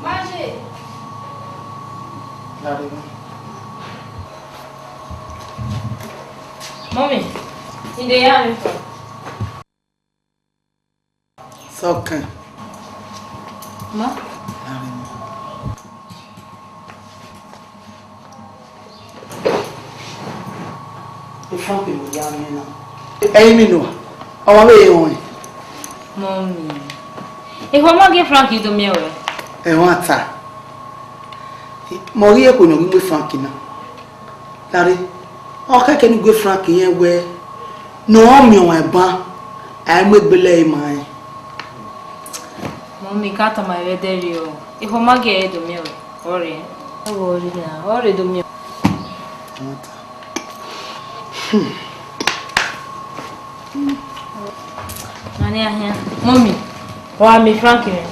Maje. Mọmì, inde ya vbe fo. Sọkẹn. Ma? Frank vbe ya mwẹ na. Ẹi miẹn nọ, ọmwa vbe rẹn. Mọmì, ekhọe ma gie Frank do miẹn ruẹ. Ẹmwata. Mẹ ọ ghi ye ekhọe ne ọ ghi mu Frank na. Lare, ọ khẹke ne u gu Frank rẹn wẹẹ ne ọ miẹn ọmwa eban, a i mu egbele ẹre ma rẹn. Mọmì, ka tama ẹre vbe ẹdẹrriọ, ekhọe ma gie ẹre do miẹn ruẹ, ọ rre. Ọ rre na, ọ rre do miẹn. Mani ahian. Mọmì, wa miẹn Frank rẹn.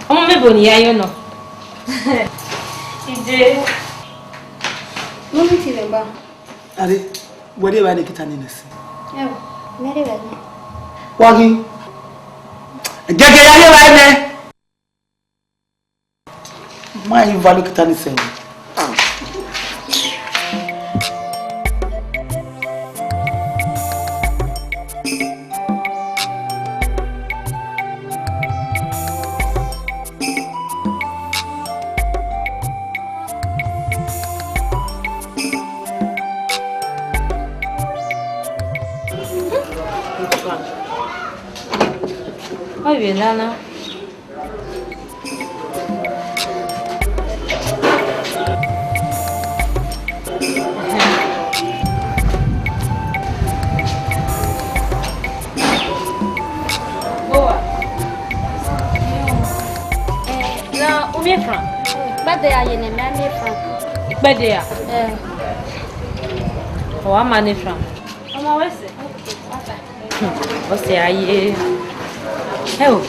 Ọmọ mwẹ ebo ne I ya yo nọ. Ije. Mọmì, ti rẹ ba. Are, wẹ rhie evbare nẹ kita nene ẹse. Ẹo, mẹ rhie evbare nẹ. Wa ghi. Gẹgẹ ya rhie evbare nẹ. Ma i va lo kita ni sẹ. Ọ vbe nana. Bowa. Eh, na u miẹn Frank? Ikpẹdẹ ya ye ne mẹ miẹn Frank. Ikpẹdẹ ya? Eh. Ọ wa ma ne Frank. Ọmọ wẹ sẹ. Ọ sẹ a ye. Ẹo.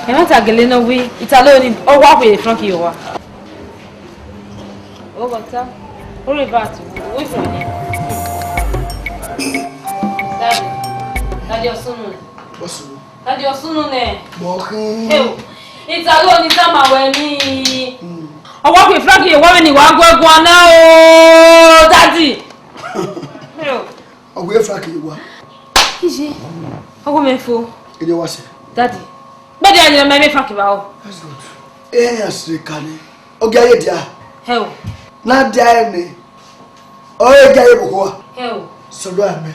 Ẹmwata gele ne ọ wẹ, Italo ni, ọ wa khuẹ Frank ye owa. Oghọta. Ore va tu, wẹ fo ni. Daddy. Daddy, ọ sunu nẹ. Ọ sunu. Daddy, ọ sunu nẹ. Mọ khin. Ẹo. Italo ni tama wẹ ni. Hmm. Ọ wa khuẹ Frank ye owa vbene I wa guẹ guan na o, Daddy. Ẹo. Ọ wẹ Frank ye owa. Iye. Ọ wẹ mẹ fo. Ede wa sẹ. Daddy. Gbẹdẹ ya ne mẹ Frank ba o. That's good. Eh, asre kane. Ọ gia ye dia. Ẹo. Na dia ẹre nẹ. Ọ re gia ye vbe okhuo a. Ẹo. Sọdọ amẹ.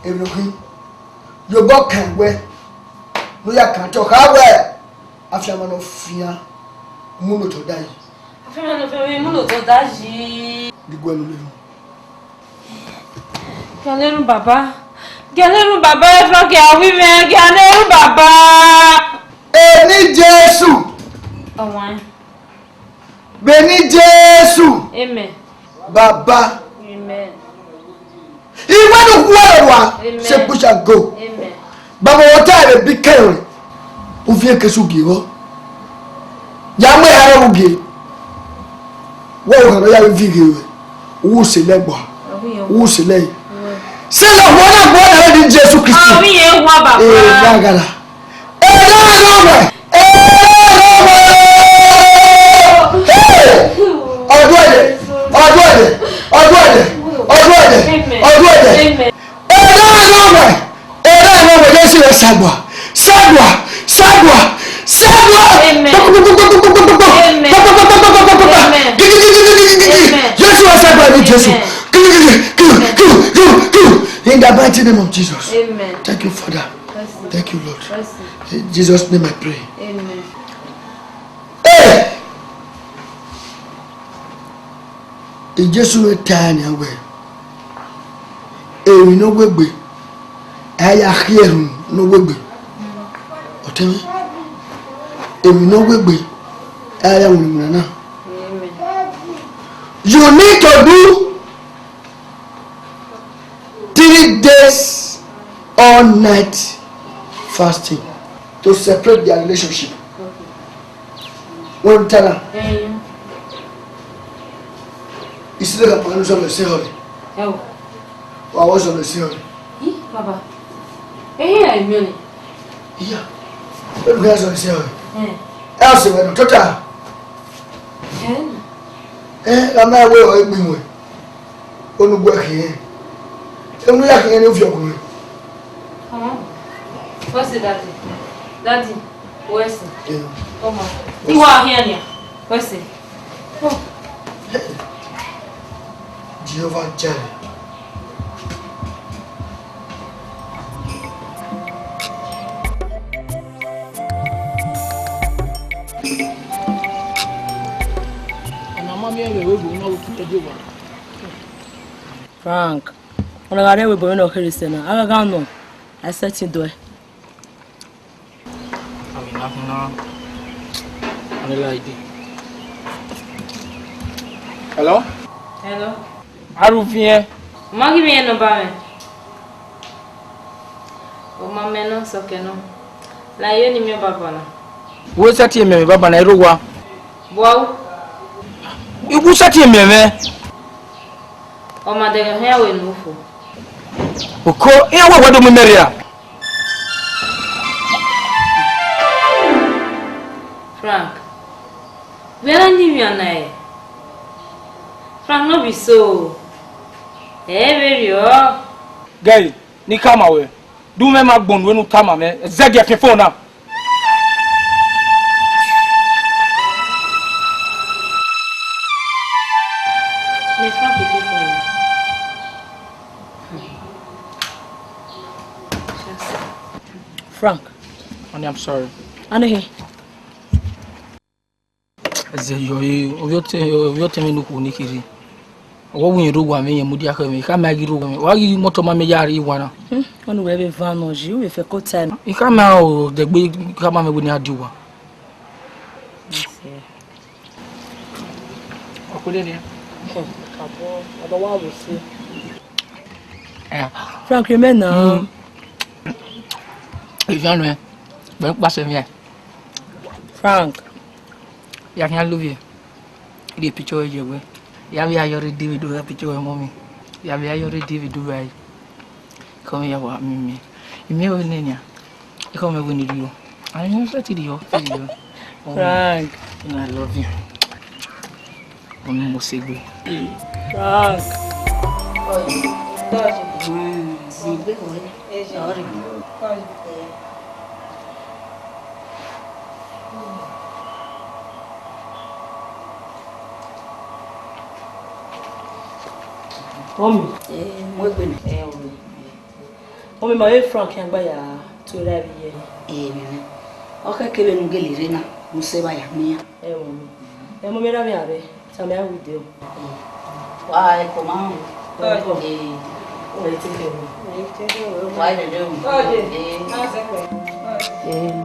Emwi ne ọ khin. Yobọ kan wẹ. Ne u ya kan te ọ kha wẹ. Afianma ne ọ fian. Mu ne otọ da yi. Afianma ne ọ fian, mu ne otọ da yi. Di guẹ ne u lele. Gia ne erhunmwu baba. Gia ne erhunmwu baba, Frank a wi mwẹ, gia ne erhunmwu baba. Eni Jesu. Ọwan. Vbe eni Jesu. Amen. Baba. Amen. I wẹ ne u khuẹ rua, amen, say push and go. Amen. Baba, wẹ ta ẹre bi kẹrẹ, u viẹ ke su gie vbọ. Ya mu eha rẹ vbe gie. Wẹ u gha nọ ya vbe viọ gie ruẹ, u wu sẹ lẹ gba, u wu sẹ lẹ yi. Sẹ lẹ gba na gba na vbe Jesu Kristi. Avbe irẹn wa baba. Ee, ya gha na. Erha erha ọmọ, erha erha ọmọ. Hey! Ọdún ẹ̀dẹ̀, ọdún ẹ̀dẹ̀, ọdún ẹ̀dẹ̀, ọdún ẹ̀dẹ̀, ọdún ẹ̀dẹ̀. Erha erha ọmọ, erha erha ọmọ, Jésù rẹ̀ ṣàgbà, ṣàgbà, ṣàgbà, ṣàgbà. Amen. Amen. Amen. Jésù rẹ̀ ṣàgbà ní Jésù. Amen. In the mighty name of Jesus. Amen. Thank you, Father. Mercy. Thank you, Lord. Mercy. In Jesus' name I pray. Amen. Hey! Jesu vbe ta nian wẹẹ, emwi ne ọ wegbe, a ya khiẹ erhunmwu ne ọ wegbe. Ọtẹn mwẹ, emwi ne ọ wegbe, a ya winna na. Amen. You need to do three days, all night fasting to separate their relationship. When you tell them, eh, you see the man who's on the same. Wa what's on the same. Ih, baba. Ehe, I miẹn ọnii. Iya, enu ya zọ ẹse ọre. Hmm. Ẹ ọse wẹ nọ, tota. Ẹ na. Ẹ, gha ma wẹ ọ egbe wẹ. Onu gu ẹkhin ẹn. Emu ya khin ẹn ne u viọ gu mwẹ. Ọmọ, wẹ sẹ daddy. Daddy, wẹ sẹ. Ọmọ, I wa khian nia. Wẹ sẹ. Jehovah Jireh. Ọna ma miẹn vbe ẹvbo na vbe otu ẹdẹ wa. Frank, ọna gha rre ẹvbo ne ọ kherhe sẹ na, a gha gha nọ, a i sẹtin do ẹe. Abi na khin na. Ani la ide. Hello? Hello. Aruviẹn. Ma ghi miẹn nọmba mwẹ. Ọ ma mẹ nọ, sọkẹ nọ. La ye ni miẹn baba na. Wo sẹtin miẹn mwẹ baba na, I rre owa. Bua u. I gu sẹtin miẹn mwẹ. Ọ ma dẹghe hẹn wẹ ne u fo. Oko, iran wẹ wẹ do mu imẹ rria. Frank, wẹ na yin mwẹ na ẹ? Frank, no be so. Ẹ vberriọ. Gẹe, ne I khama ruẹ, de u mwẹ ma gbọnnu ne u tama mwẹ, zẹgiẹ fian phone na. Ne Frank ke phone na. Frank. Honey, I'm sorry. Aneghe. Ẹzẹ yọ, ovbi ọtẹn, ovbi ọtẹn mwẹ ne okhuo ni kherhe. Ọ wa winna rre owa mwẹ, irẹn mudia khẹ mwẹ, I khama ghi rre owa mwẹ. Wa ghi motor ma mẹ ya rrie owa na. Hmm, ọnii wẹ vbe van nọ yi, u vbe fẹko time. I khama o, dẹgbe I khama mwẹ wẹ ne I dia owa. Ọkpẹlẹ nian. Hmm, abọ, abọ wa vbe se. Eh. Frank, rhie mẹ na. Hmm. Eviẹn nuẹn, vbe kpasẹ mwẹ. Frank. Ya khian lovie. Rhie picture ruẹ ye wẹ. Ya vbe ya yọ rre David, rhie picture ruẹ mọ mwẹ. Ya vbe ya yọ rre David ruẹ. Come here, wa mi mi. Imi wẹ nẹ nian. Come here, we need you. I know that you. Frank. I love you. Ọmọ mo se gbe. Frank. Mummy. Eh, mu egbe nẹ. Mummy, ma vbe Frank khian gba ya tu ra vbe ye. Eh, mummy. Ọ khẹke vbene u gele rre na, mu sẹ vba ya miẹn iran. Ẹ, mummy. Ẹ, mummy, erha mwẹ a rre, tama iran wẹ I dee o. Wa ẹko ma họn. Wa ẹko. Ee. Wa ẹko. Wa ẹko. Wa ẹko. Wa ẹko. Ee.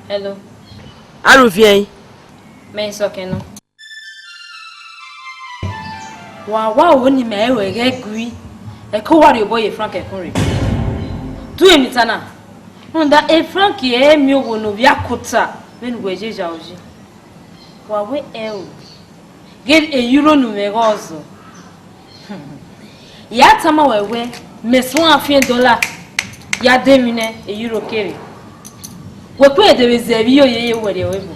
Hello. Aruviẹn. Mẹ i sọkẹn nọ. Wa wa wo ni mẹ ẹre ghẹ gui. Ẹko wa rhie obọ ye Frank ẹkun rre. Du emwi ta na. Rhunmwuda e Frank ẹ miẹn owo ne ovbi akota vbene uwẹ ye ya oyi. Wa wẹ ẹ o. Ghe e euro ne u mwẹ ghe ọzọ. Ya tama wẹ wẹ, mẹ suẹn afiẹn dollar ya de emwi nẹ, e euro kere. Wẹ kue de vbe zẹ vbe iyo ye ye wẹ rrie ẹvbo.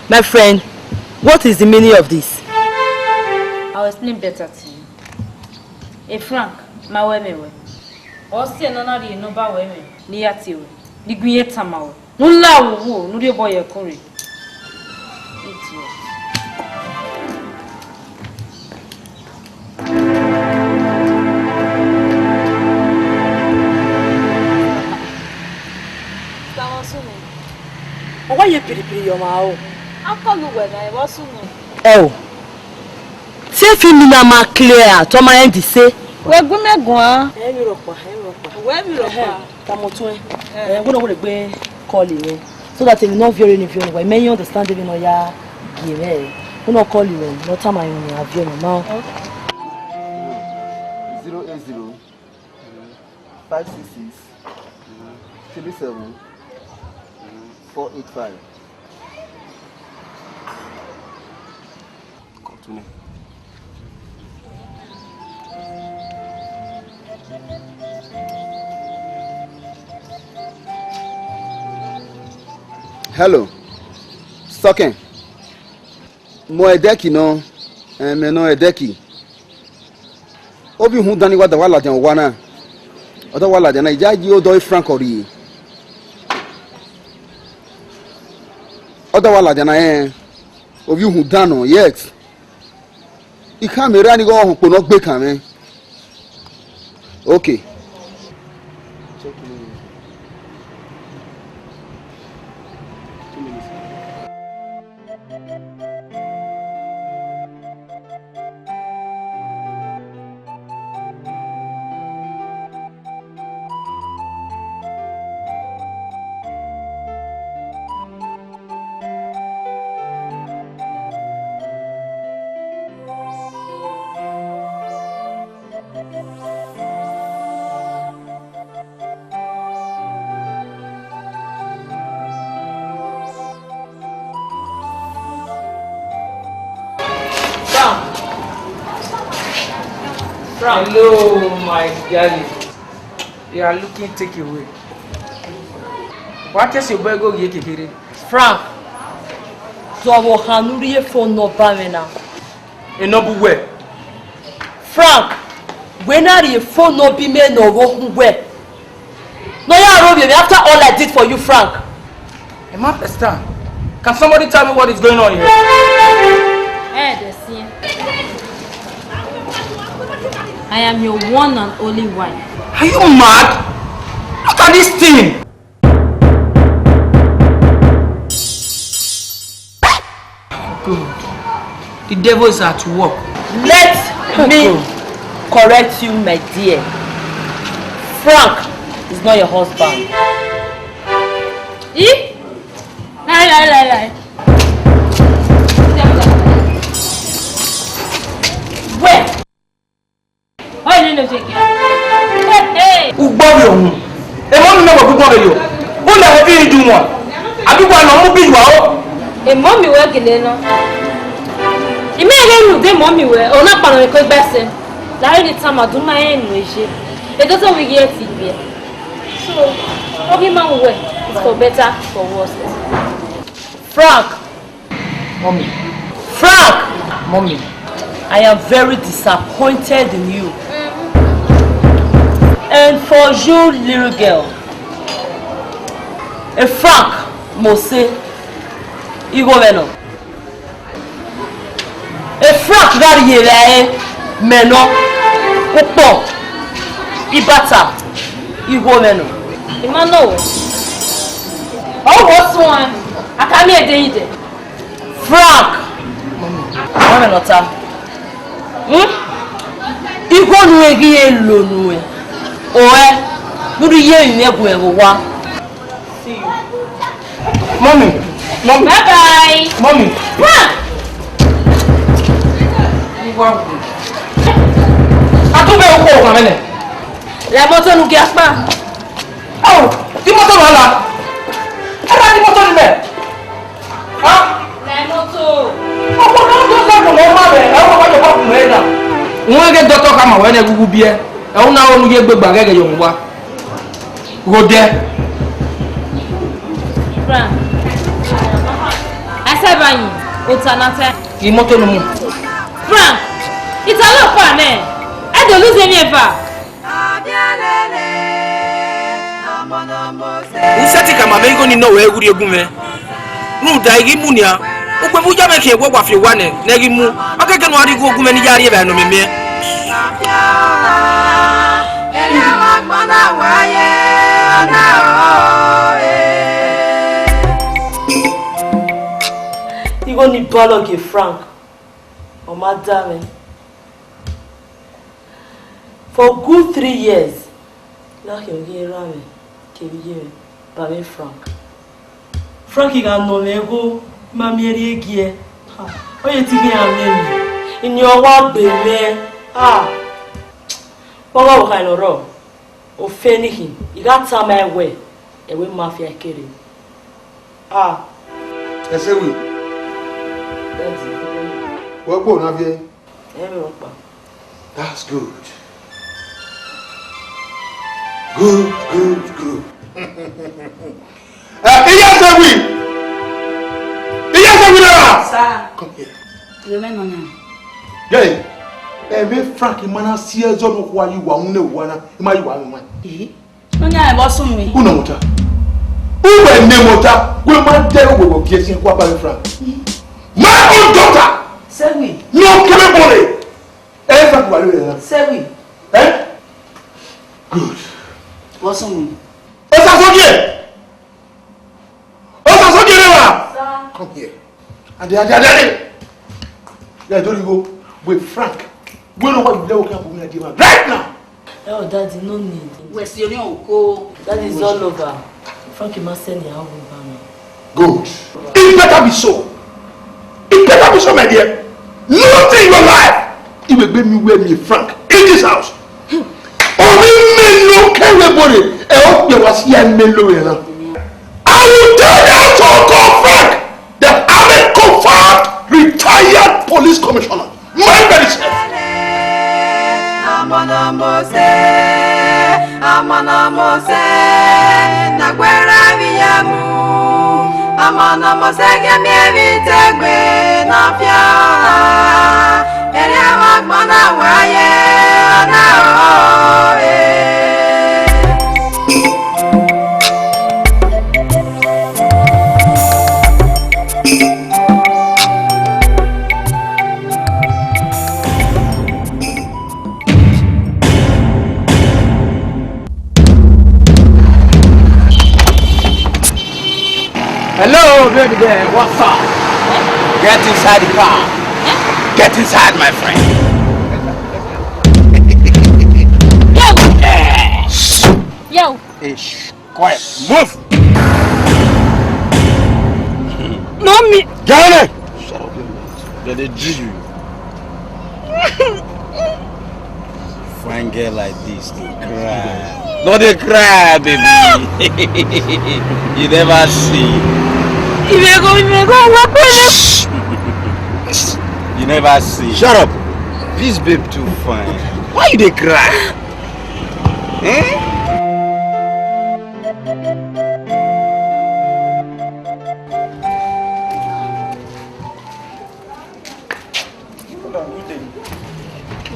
My friend, what is the meaning of this? I'll explain better to you. E Frank, ma wẹ mẹ wẹ. Ọ siẹ ne ọ na rhie nọmba wẹ mwẹ, ne I ya tie ruẹ, ne I gu iye tama ruẹ. Ne u la vbe uwu, ne u rhie obọ ye ẹkun rre. Idiot. Ọ wa ye piripiri ye ọmwa o. Akọlu wẹ na, ẹ vbe ọ sunu. Ẹ o. Te film na ma clear, te ọ ma end se. Wẹ gu mẹ guan. Ẹ vbe rhọkpa, ẹ vbe rhọkpa. Wẹ vbe rhọkpa. Ẹhẹn, tama ọtuẹn. Ẹ, wẹ nọ wẹ gbe call yẹn. So that emwi ne ọ viọ rre ne I viọ ne uwa, I mẹ i understand emwi ne ọ ya Gie mwẹ ẹre. Unu ọ call ruẹ, ne ọ tama rẹn ne a viọ mwẹ ma. Zero eight zero, five six six, three seven, four eight five. Come to me. Hello. Sọkẹn. Mẹ Ẹdẹki nọ, ẹmwẹ nọ Ẹdẹki. Ovbi uhunmwu dan ni wa da wa ladian owa na. Ọ da wa ladian na, I ya yi odọ Frank ọ rrie. Ọ da wa ladian na rẹn, ovbi uhunmwu dan nọ, yes. I khama erha ni ighe ọhọn kpo ne ọ gbe kan mwẹ. Okay. Frank. Frank. Hello, my darling. You are looking take away. Wa ke si obọ ego ye kekere. Frank, zọvbe ohan ne u rhie phone ne ọ ba mwẹ na. Enọ bu wẹ. Frank, wẹ na rhie phone ne ọ ba imẹ ne ọ vbe okhuo wẹ. Ne ọ ya ro vbe mwẹ after all I did for you, Frank. Emma Esther, can somebody tell me what is going on here? Ẹ dẹ siẹn. I am your one and only wife. Are you mad? Look at this thing. God, the devil is at work. Let me correct you, my dear. Frank is not your husband. Eh? Lie, lie, lie, lie. Where? Ọ i nene oje kia. Hey, hey. Ugbọ vbe ohun. Emọ mi mẹ wẹ ugbọ vbe yo. U lẹ wẹ bi idu wọn. Abi wa nọ mu bi wa o. Emọ mi wẹ gele nọ. I mẹ ghe rhunmwuda emọ mi wẹ, ọ na kpa nọ vbe ko egbe ẹse. Lahọ ni tama do ma rẹn enu eje. Edodo vbe ghi ẹti gbe. So, ọ ghi ma wẹ, it's for better, for worse. Frank, Mommy. Frank! Mommy. I am very disappointed in you. And for you, little girl, a Frank mose igho mwẹ nọ. A Frank gha rhie vbe ẹre mẹ nọ, ukpọn, ibata, igho mwẹ nọ. I ma nọ wẹ. Ọ wẹ suẹn, a ka miẹn ẹdẹ yi dẹ. Frank! Ọmọ nọ ta. Hmm? Igho nu ẹre ghi re lo nuẹn. Ọe, vbe u ye emwi mwẹ gu ẹvbo owa. Mommy, mommy. Bye bye. Mommy. Frank! A tún bẹ okhuo ọmọ mẹ nẹ. Lẹ moto nu gie akpa. Ọ, imoto ma la. Ẹ ra imoto ni mẹ. Ha? Lẹ moto. Ọkpọkọ tó sẹ́kù lọ máa bẹ̀, ẹ wọ́n wájú ọkọ̀ kùnú ẹ̀ dà. Wọ́n gẹ́gẹ́ dọ́tọ̀ ká mà wẹ́ ní ẹgbẹ́gbẹ́ bíẹ́. Ẹ wọ́n náà wọ́n yé gbégbá gẹ́gẹ́ yọ̀hún wá. Ghodẹ. Frank. Ẹsẹ̀ báyìí, o ta na tẹ. Imoto nu mu. Frank, ìta ló pa nẹ. Ẹ dẹ lose any ever. U sẹtin ka ma mwẹ igho ni nọ wẹ ghurhie gun mwẹ. Rhunmwuda I ghi mu nian, ugbẹn vbe u ya mwẹ khian wẹ wa fi owa nẹ, ne ẹ ghi mu. Ọ kẹkẹ ne u gha rhie igho gun mwẹ ne I ya rhie evbare nọ mẹ miẹn. Igho ni ba lọgie Frank, ọ ma da mwẹ. For good three years, na khian ghi erha mwẹ kevbe iye mwẹ ba mwẹ Frank. Frank gha nọ mwẹ igho, ma miẹn rhie giẹ. Ọ ye te ghi iran miẹn mwẹ, inian ọ wa gbe mwẹ. Ah, ọ gha vbe kha ne ọ rrọọ, ofe ne I khin, I gha tama ẹn wẹẹ, ẹvbo mafia kere. Ah. Ẹsewi. Daddy. Wẹ kpo na viẹ? Ẹ vbe ọkpa. That's good. Good, good, good. Eh, Iyasewi! Iyasewi na! Sir. Come here. Yo me no na. Gẹe, ẹmwẹ Frank ma na si ẹzọ ne okhuo a ye uwa unu ne uwa na, I ma ye uwa unu. Eh? No nya ẹvbo sunu. Unu mota. Uwẹ ne mota, wẹ ma dẹ uwẹ wẹ gie sin kua ba Frank. My own daughter. Sewi. No kebe bole. Ẹ Frank wa lo ya. Sewi. Eh? Good. Ẹvbo sunu. Esa sọgie. Osasogie neighbor! Sir. Come here. Ade, ade, ade, ade! Yeah, don't you go. Wait, Frank. Wẹ ne ọ wa lẹ okhian bu mwẹ die evba right now. Oh, Daddy, no need. Wẹ si orhiọn oko. Daddy, is all over. Frank ma sẹ ne a wu ba mwẹ. Good. It better be so. It better be so, my dear. Nothing in your life. Iwegbe mi wẹ mi Frank in this house. Ọ ghi mẹ ne ọ kẹvbe ẹbọ rre, ẹ, ọ kpẹ wa si ya mẹ lo rẹ na. I will tell that so-called Frank that I'm a confirmed retired police commissioner. Mind very self. Amọnọmọsẹ, amọnọmọsẹ, na gbẹrẹ vbe ya mu. Amọnọmọsẹ ghe miẹn vbe te gbe na fia. Ere wa gbọna wa ye ọna o, eh. Hello, baby girl, what's up? Get inside the car. Get inside, my friend. Yo! Yes. Yo! Ish. Quiet. Move. No, me. Get in. Shut up your mouth. They dey G you. Fine girl like this dey cry. No dey cry, baby. You never see. If you go, if you go, what will you? You never see. Shut up. This babe too fine. Why you dey cry? Eh? Good day.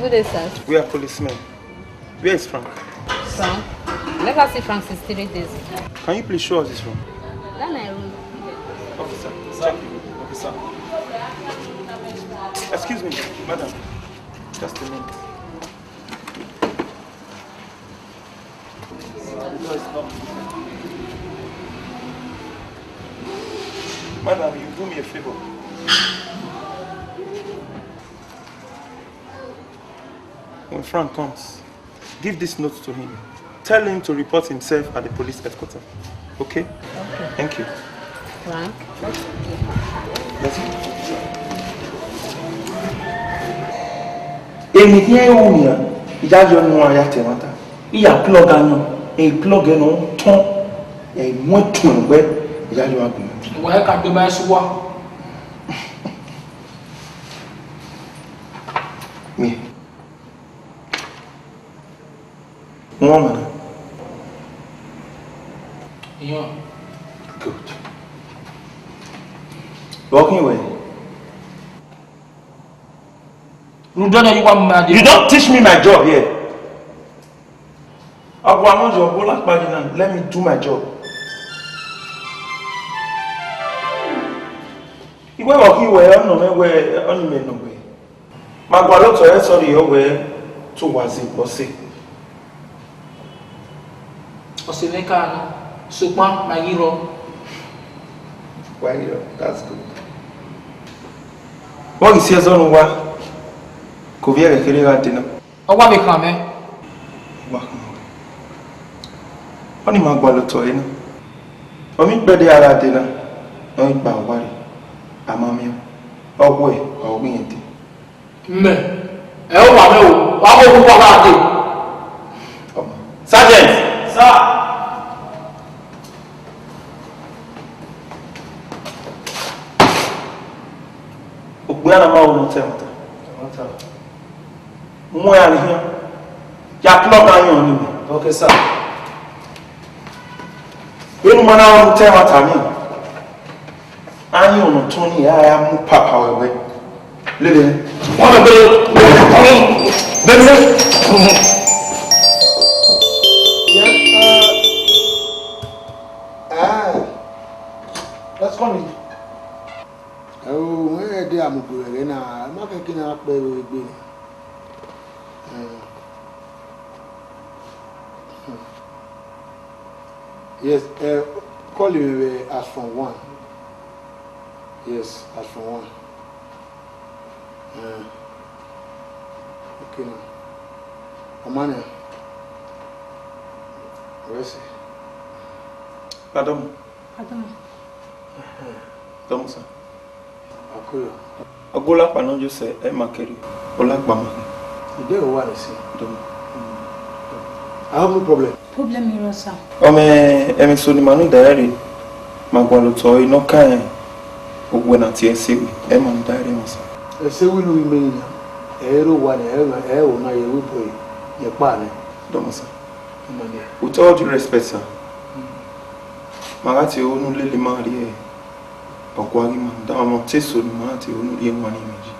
Good day, sir. We are policemen. Where is Frank? Frank? Never see Frank since three days. Can you please show us his room? That na room. Officer, check the room. Officer. Excuse me, madam. Just a minute. Madam, you do me a favor. When Frank comes, give this note to him. Tell him to report himself at the police headquarters. Okay? Okay. Thank you. Frank. Let's go. Eni khian ru nian, I ya yọ nuan ya ta ẹmwata. I ya plug a nọ, e plug ẹre nọ tọn, e mu ẹtuẹn gbe, I ya yọ a gbe. Wa ka do ba ẹse uwa. Me. Wọ́n mọ̀ náà. Iyan. Good. Working well. Rudana, you want mad? You don't teach me my job here. Abu Amon, your bola kpagi now. Let me do my job. Iwe working well, ọnọ mẹ wẹ, ọnọ mẹ nọ wẹ. Ma gualọ otọ ẹre, sorry, ọ wẹ te uwa zẹ, ọ sẹ. Ọ sẹ mwẹ ka nọ, sokpan ma ghi rrọọ. Wa ghi rrọọ, that's good. Vbọ ghi si ẹzọ ne uwa, ke ovbi ẹre kherhe gha dee na? Ọ wa vbe khan mwẹ. Wa khan mwẹ. Ọnii ma gualọ otọ ẹre na. Ọ miẹn ikpẹdẹ a gha dee na, ọ i kpa owa rre, a ma miẹn. Ọgwẹ, ọ ghi yẹn dee. Mẹ, ẹ u wa mẹ o, wa ghe ohu wa gha dee. Sergeant! Sir! Okpia na ma ru ne ọ ta ẹmwata. Mu ẹre rhie. Ya plug ayọn ni mẹ. Okay, sir. Vbene u ma na ru ne ọ ta ẹmwata ni, ayọn ne ọ tọn ni, a ya mu papa ruẹ wẹ. Lele. Wọ́n lọ gbé. Bẹ́ẹ̀ ni. Yes, uh, ah, let's come in. Ẹ o, wẹ ẹdẹ amugbe ẹghẹ na, ma kẹkẹ na kpẹ vbe egbe na. Eh. Yes, eh, call him, eh, as from one. Yes, as from one. Eh. Okay, now. Amania. Where is he? Pardon. Pardon. Dọmọ sir. Akoyo. Ọgolakpa ne ọ yo sẹ, ẹ ma kẹrriọ. Olakpa ma. Ide o wa rẹ sẹ. Dọmọ. I have no problem. Problem iro sir. Ọ mẹ, ẹmwẹ eso ne ima ni da ẹre, ma gualọ otọ ọre ne ọ ka rẹn, owẹ na tie ẹse wẹ, ẹ ma ni da ẹre mọ sir. Ẹse wẹ ne u ru imẹ na, ẹ i re owa nẹ, ẹ i re ona ye ru bọ ye kpa nẹ. Dọmọ sir. With all due respect, sir, ma gha tie unu lele ima rrie ọgua ghi ma, da ma te so ne ma gha tie unu rrie wan ni mẹ ji.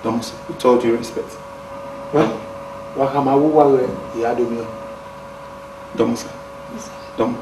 Dọmọ sir, with all due respect. Wa, wa khama vbe uwa wẹ I ya do miẹn. Dọmọ sir. Dọmọ.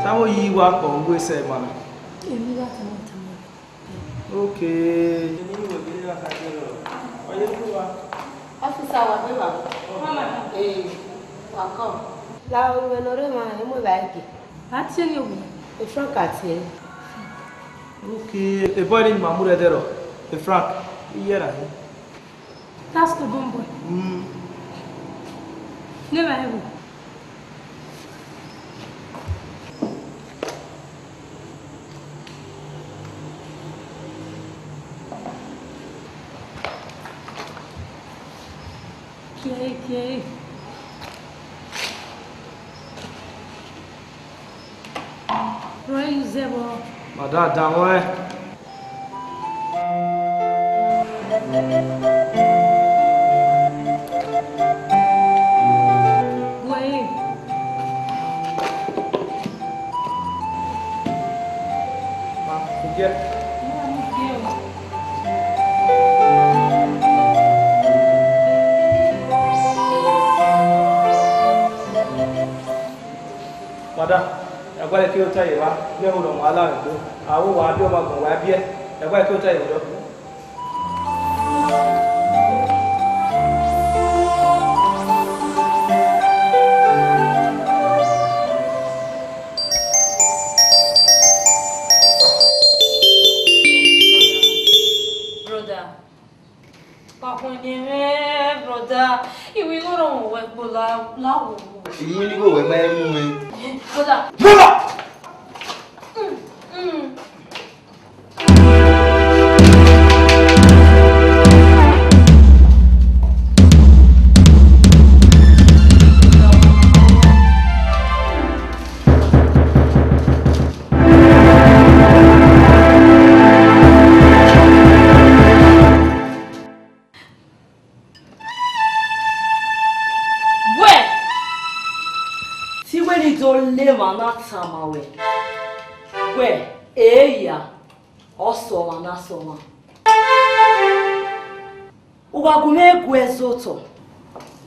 Tama oyi wa kpọ uwe sẹ ma. Emwi gha tama tama. Okay. Ọfisa, wa gbe evba. Ee, wa kọ. La, oruẹ ne ọ rre emwa, emu evba ẹre gie. A tie ne owu. E Frank a tie. Okay, e boy ne ma mu rre ẹdẹrọ, e Frank, iye ra he. That's the bomb boy. Mm. Never ever. Kiee, kiee. Rọ yu zẹ vbọ. Madam, danmwẹ. Wẹẹ. Ma, forget. Madam, ẹguae ke ota ye evba, vbe ẹho ne ọ ma la mwẹ egbe, a ru wa biẹ ọmwa agbọn, wa biẹ, ẹguae ke ota ye evba. Brother, wa khuẹnnẹ mwẹ, brother. I wẹẹ igho rọmwẹ wẹ gbe la, la wo. I wẹẹ igho wẹ ma mu mwẹ. Brother. Brother! Mm, mm. Wẹ, te I wẹ ne I do la emwa na tama ruẹ, wẹ, eya, ọ sẹ ọmwa na sẹ ọmwa. U wa gu mwẹ gu ẹzotọ,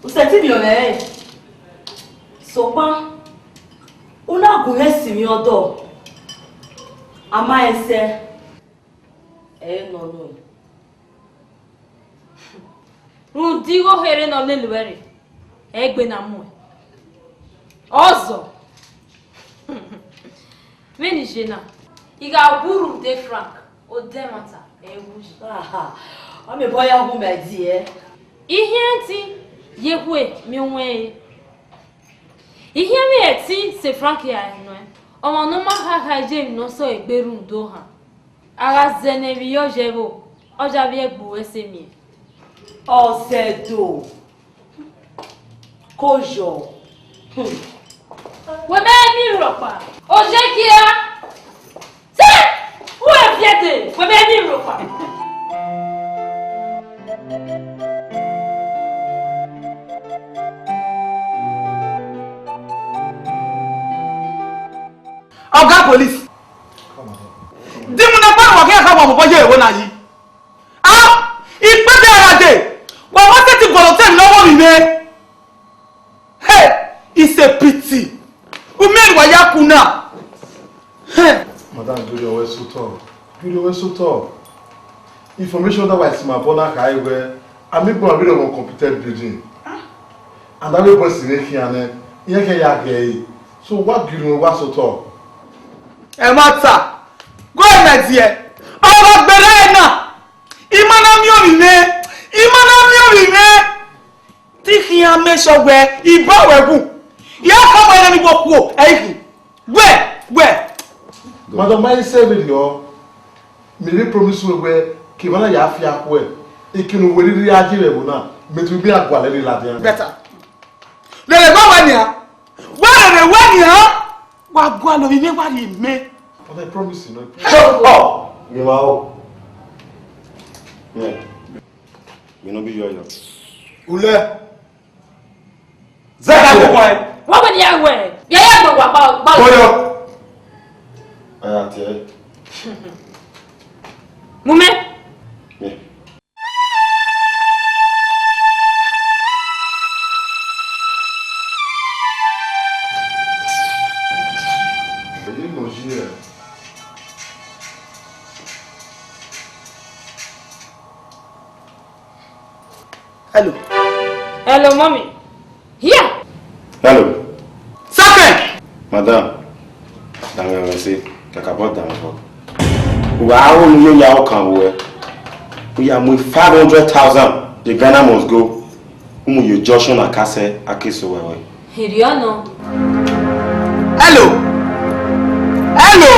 u sẹtin miẹn ọnrẹn rẹn, sokpan u na gu mwẹ sinmwi ọdọ, a ma rẹn sẹ, ẹ i re nọ nọ. Rhunmwuda igho kherhe ne ọ lele uẹ rre, ẹ i gbe na muẹn. Ọ zọ. Vbene I ye na, I gha wu rhunmwuda Frank, odẹ ẹmwata, ẹ i wu yi. Aha, ọ miẹn obọ ya wu mẹ die. I hiẹn ẹtin ye ekhue miẹn uwẹn ẹre. I hiẹn vbe ẹtin sẹ Frank ya nuẹn, ọmwa ne ọ ma khakha ye emwi ne ọ sẹ egbe rhunmwuda ohan. A gha zẹ ne ẹvbo iyọ ye ẹvbo, ọ ya vbe ẹgbe uwẹ sẹ miẹn. Ọzẹdo, ko yọ. Hmm. Wẹ mẹ ne I rhọkpa. Ojekia! Te! Uwẹ viẹ dee, wẹ mẹ ne I rhọkpa. Oga police, di mu ne gba wa khian kha wa mobọ ye ẹvbo na yi. Ah, ikpẹdẹ ra dee, wa wa sẹtin guọlọ otọ emwi ne ọ vbe mwẹ. Hey, it's a pity. Umiẹn wa ya ku na. Hey. Madam, giri ọwẹ sotọ. Giri ọwẹ sotọ. Information that was my bona kai where I make one video on completed building. And that way boys in here, iran kẹ ya gẹ e. So what giri ọwẹ wa sotọ? Ẹ ma ta. Go ahead, my dear. Ọmọ gbẹrẹ ẹ na. I ma na miẹn ovbi mwẹ. I ma na miẹn ovbi mwẹ. Te I khian make sure wẹ I ba wẹ wu. Ya ka wẹ ne mi wo kuo, ẹ i khin. Wẹ, wẹ. Madam, ma i sẹ vberriọ, mẹ vbe promise wẹ wẹ, ke emwa na ya fi akhuẹ, ekene uwẹ rhirhi a ye vbe ẹvbo na, mẹ tobọ iran gualọ ẹre ladian. Better. Rere gba wẹ nian. Wẹ rere wẹ nian. Wa gualọ ovbi mwẹ wa rhie mẹ. But I promise you, no. Shut up! Gẹmwa o. Yeah. Mi no be your, your. Ulẹ. Zẹkẹ. Wọ́n wẹ̀ ní àwẹ̀. Yẹ́yẹ́ gbọ̀ngbọ̀n pa ọgbà. Bọ́yọ̀. Aya tiẹ̀. Mumẹ. Yeah. Èyí mọ̀ yí ẹ̀. Hello. Hello, mommy. Here. Hello. Second. Madam, danmwẹ mwẹ ẹse, kakabọ danmwẹ fọ. Wa aro ne u yo ya ọkan vbe uwẹ. U ya mu five hundred thousand, the Ghana must go. U mu ye junction na kasẹ, a ke so wẹ wẹ. Erriọ nọ. Hello. Hello.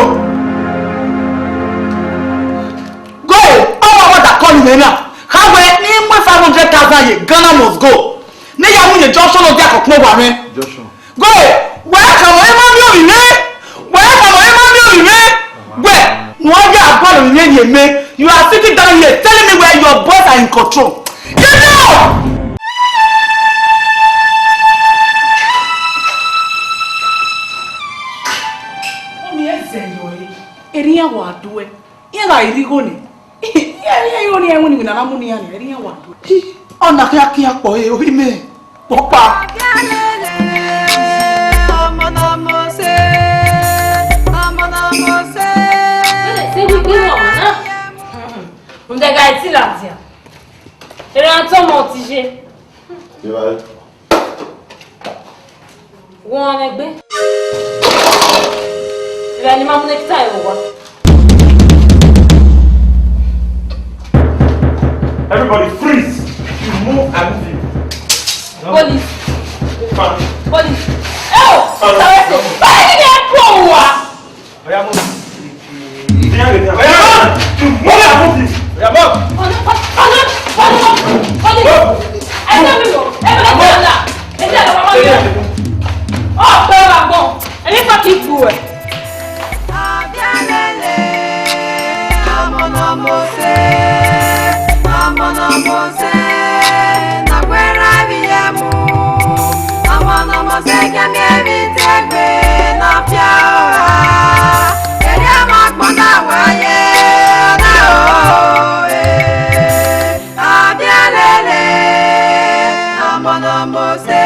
Go, ọ wa wa da call me na. Kha wẹ ne I mu five hundred thousand ye, Ghana must go. Ne ya mu ye junction ọ dia kọkpọn wa mwẹ. Junction. Go, wẹ khama emwa miẹn ovbi mwẹ. Wẹ khama emwa miẹn ovbi mwẹ. Wẹ, ne uwa ya gualọ ovbi mwẹ rhie mẹ. You are sitting down here telling me where your boys are in control. Get out! Ọni ẹ zẹ yọ ẹre, erriọ iran wa do ẹe. Iran gha rhie igho nẹ. Iran, iran, iran, iran winna na mu ne iran nẹ, erriọ iran wa do ẹe. Ọna khian khian kpọ ẹre, ovbi mwẹ. Kpọkpa. Ọmọ ne ọ mose, ọmọ ne ọ mose. Wẹ lẹ sẹ wẹ I gbe mwẹ ọmwa na. Rhunmwuda ẹghẹ a i te ladian, erha tọmọ ọtẹn ye. Wọ nẹgbẹ. Erha ne ima mu ne kita ẹre owa. Everybody freeze! You move, I move you. Police. Fine. Police. Oh! Fine. Sorry. Báyìí ni ẹ kú òun wá. Oya, move. Oya, move. Oya, move. Oya, move. Ọ̀nà, ọ̀nà, ọ̀nà, ọ̀nà. Ẹ jẹ́ mi lọ. Ẹ bẹ̀rẹ̀ kí ọ̀la. Ẹ jẹ́ ọ̀la. Ẹ jẹ́ ọ̀la. Ọ̀pẹ wa gbọ́. Ẹ ní pàkí ìkú ẹ̀. Abialele, ọmọ ne ọ mose, ọmọ ne ọ mose, na wẹrẹ avbiẹ mu. Ọmọ ne ọ mose kẹmiẹn vbe te egbe ne ọ fia ora. Erriọ ma gbọn na wa ye, ọna o, eh. Abialele, ọmọ ne ọ mose,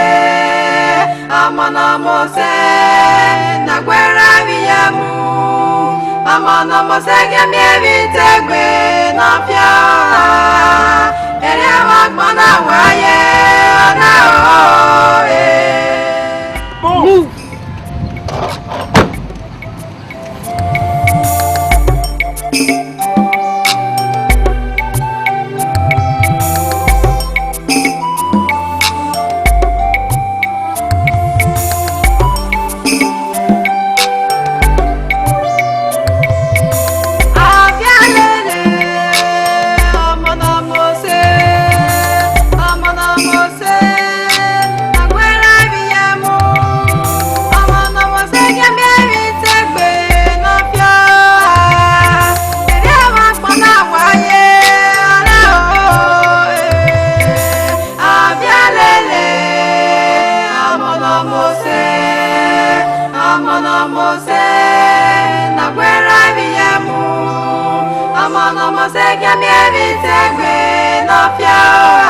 ọmọ ne ọ mose, na wẹrẹ avbiẹ mu. Ọmọ ne ọ mose kẹmiẹn vbe te egbe ne ọ fia ora. Erriọ ma gbọn na wa Ọmọ ne ọ mose, ne ọ gberra ivbi ye mu. Ọmọ ne ọ mose khian miẹn emwi te egbe ne ọ fia ro.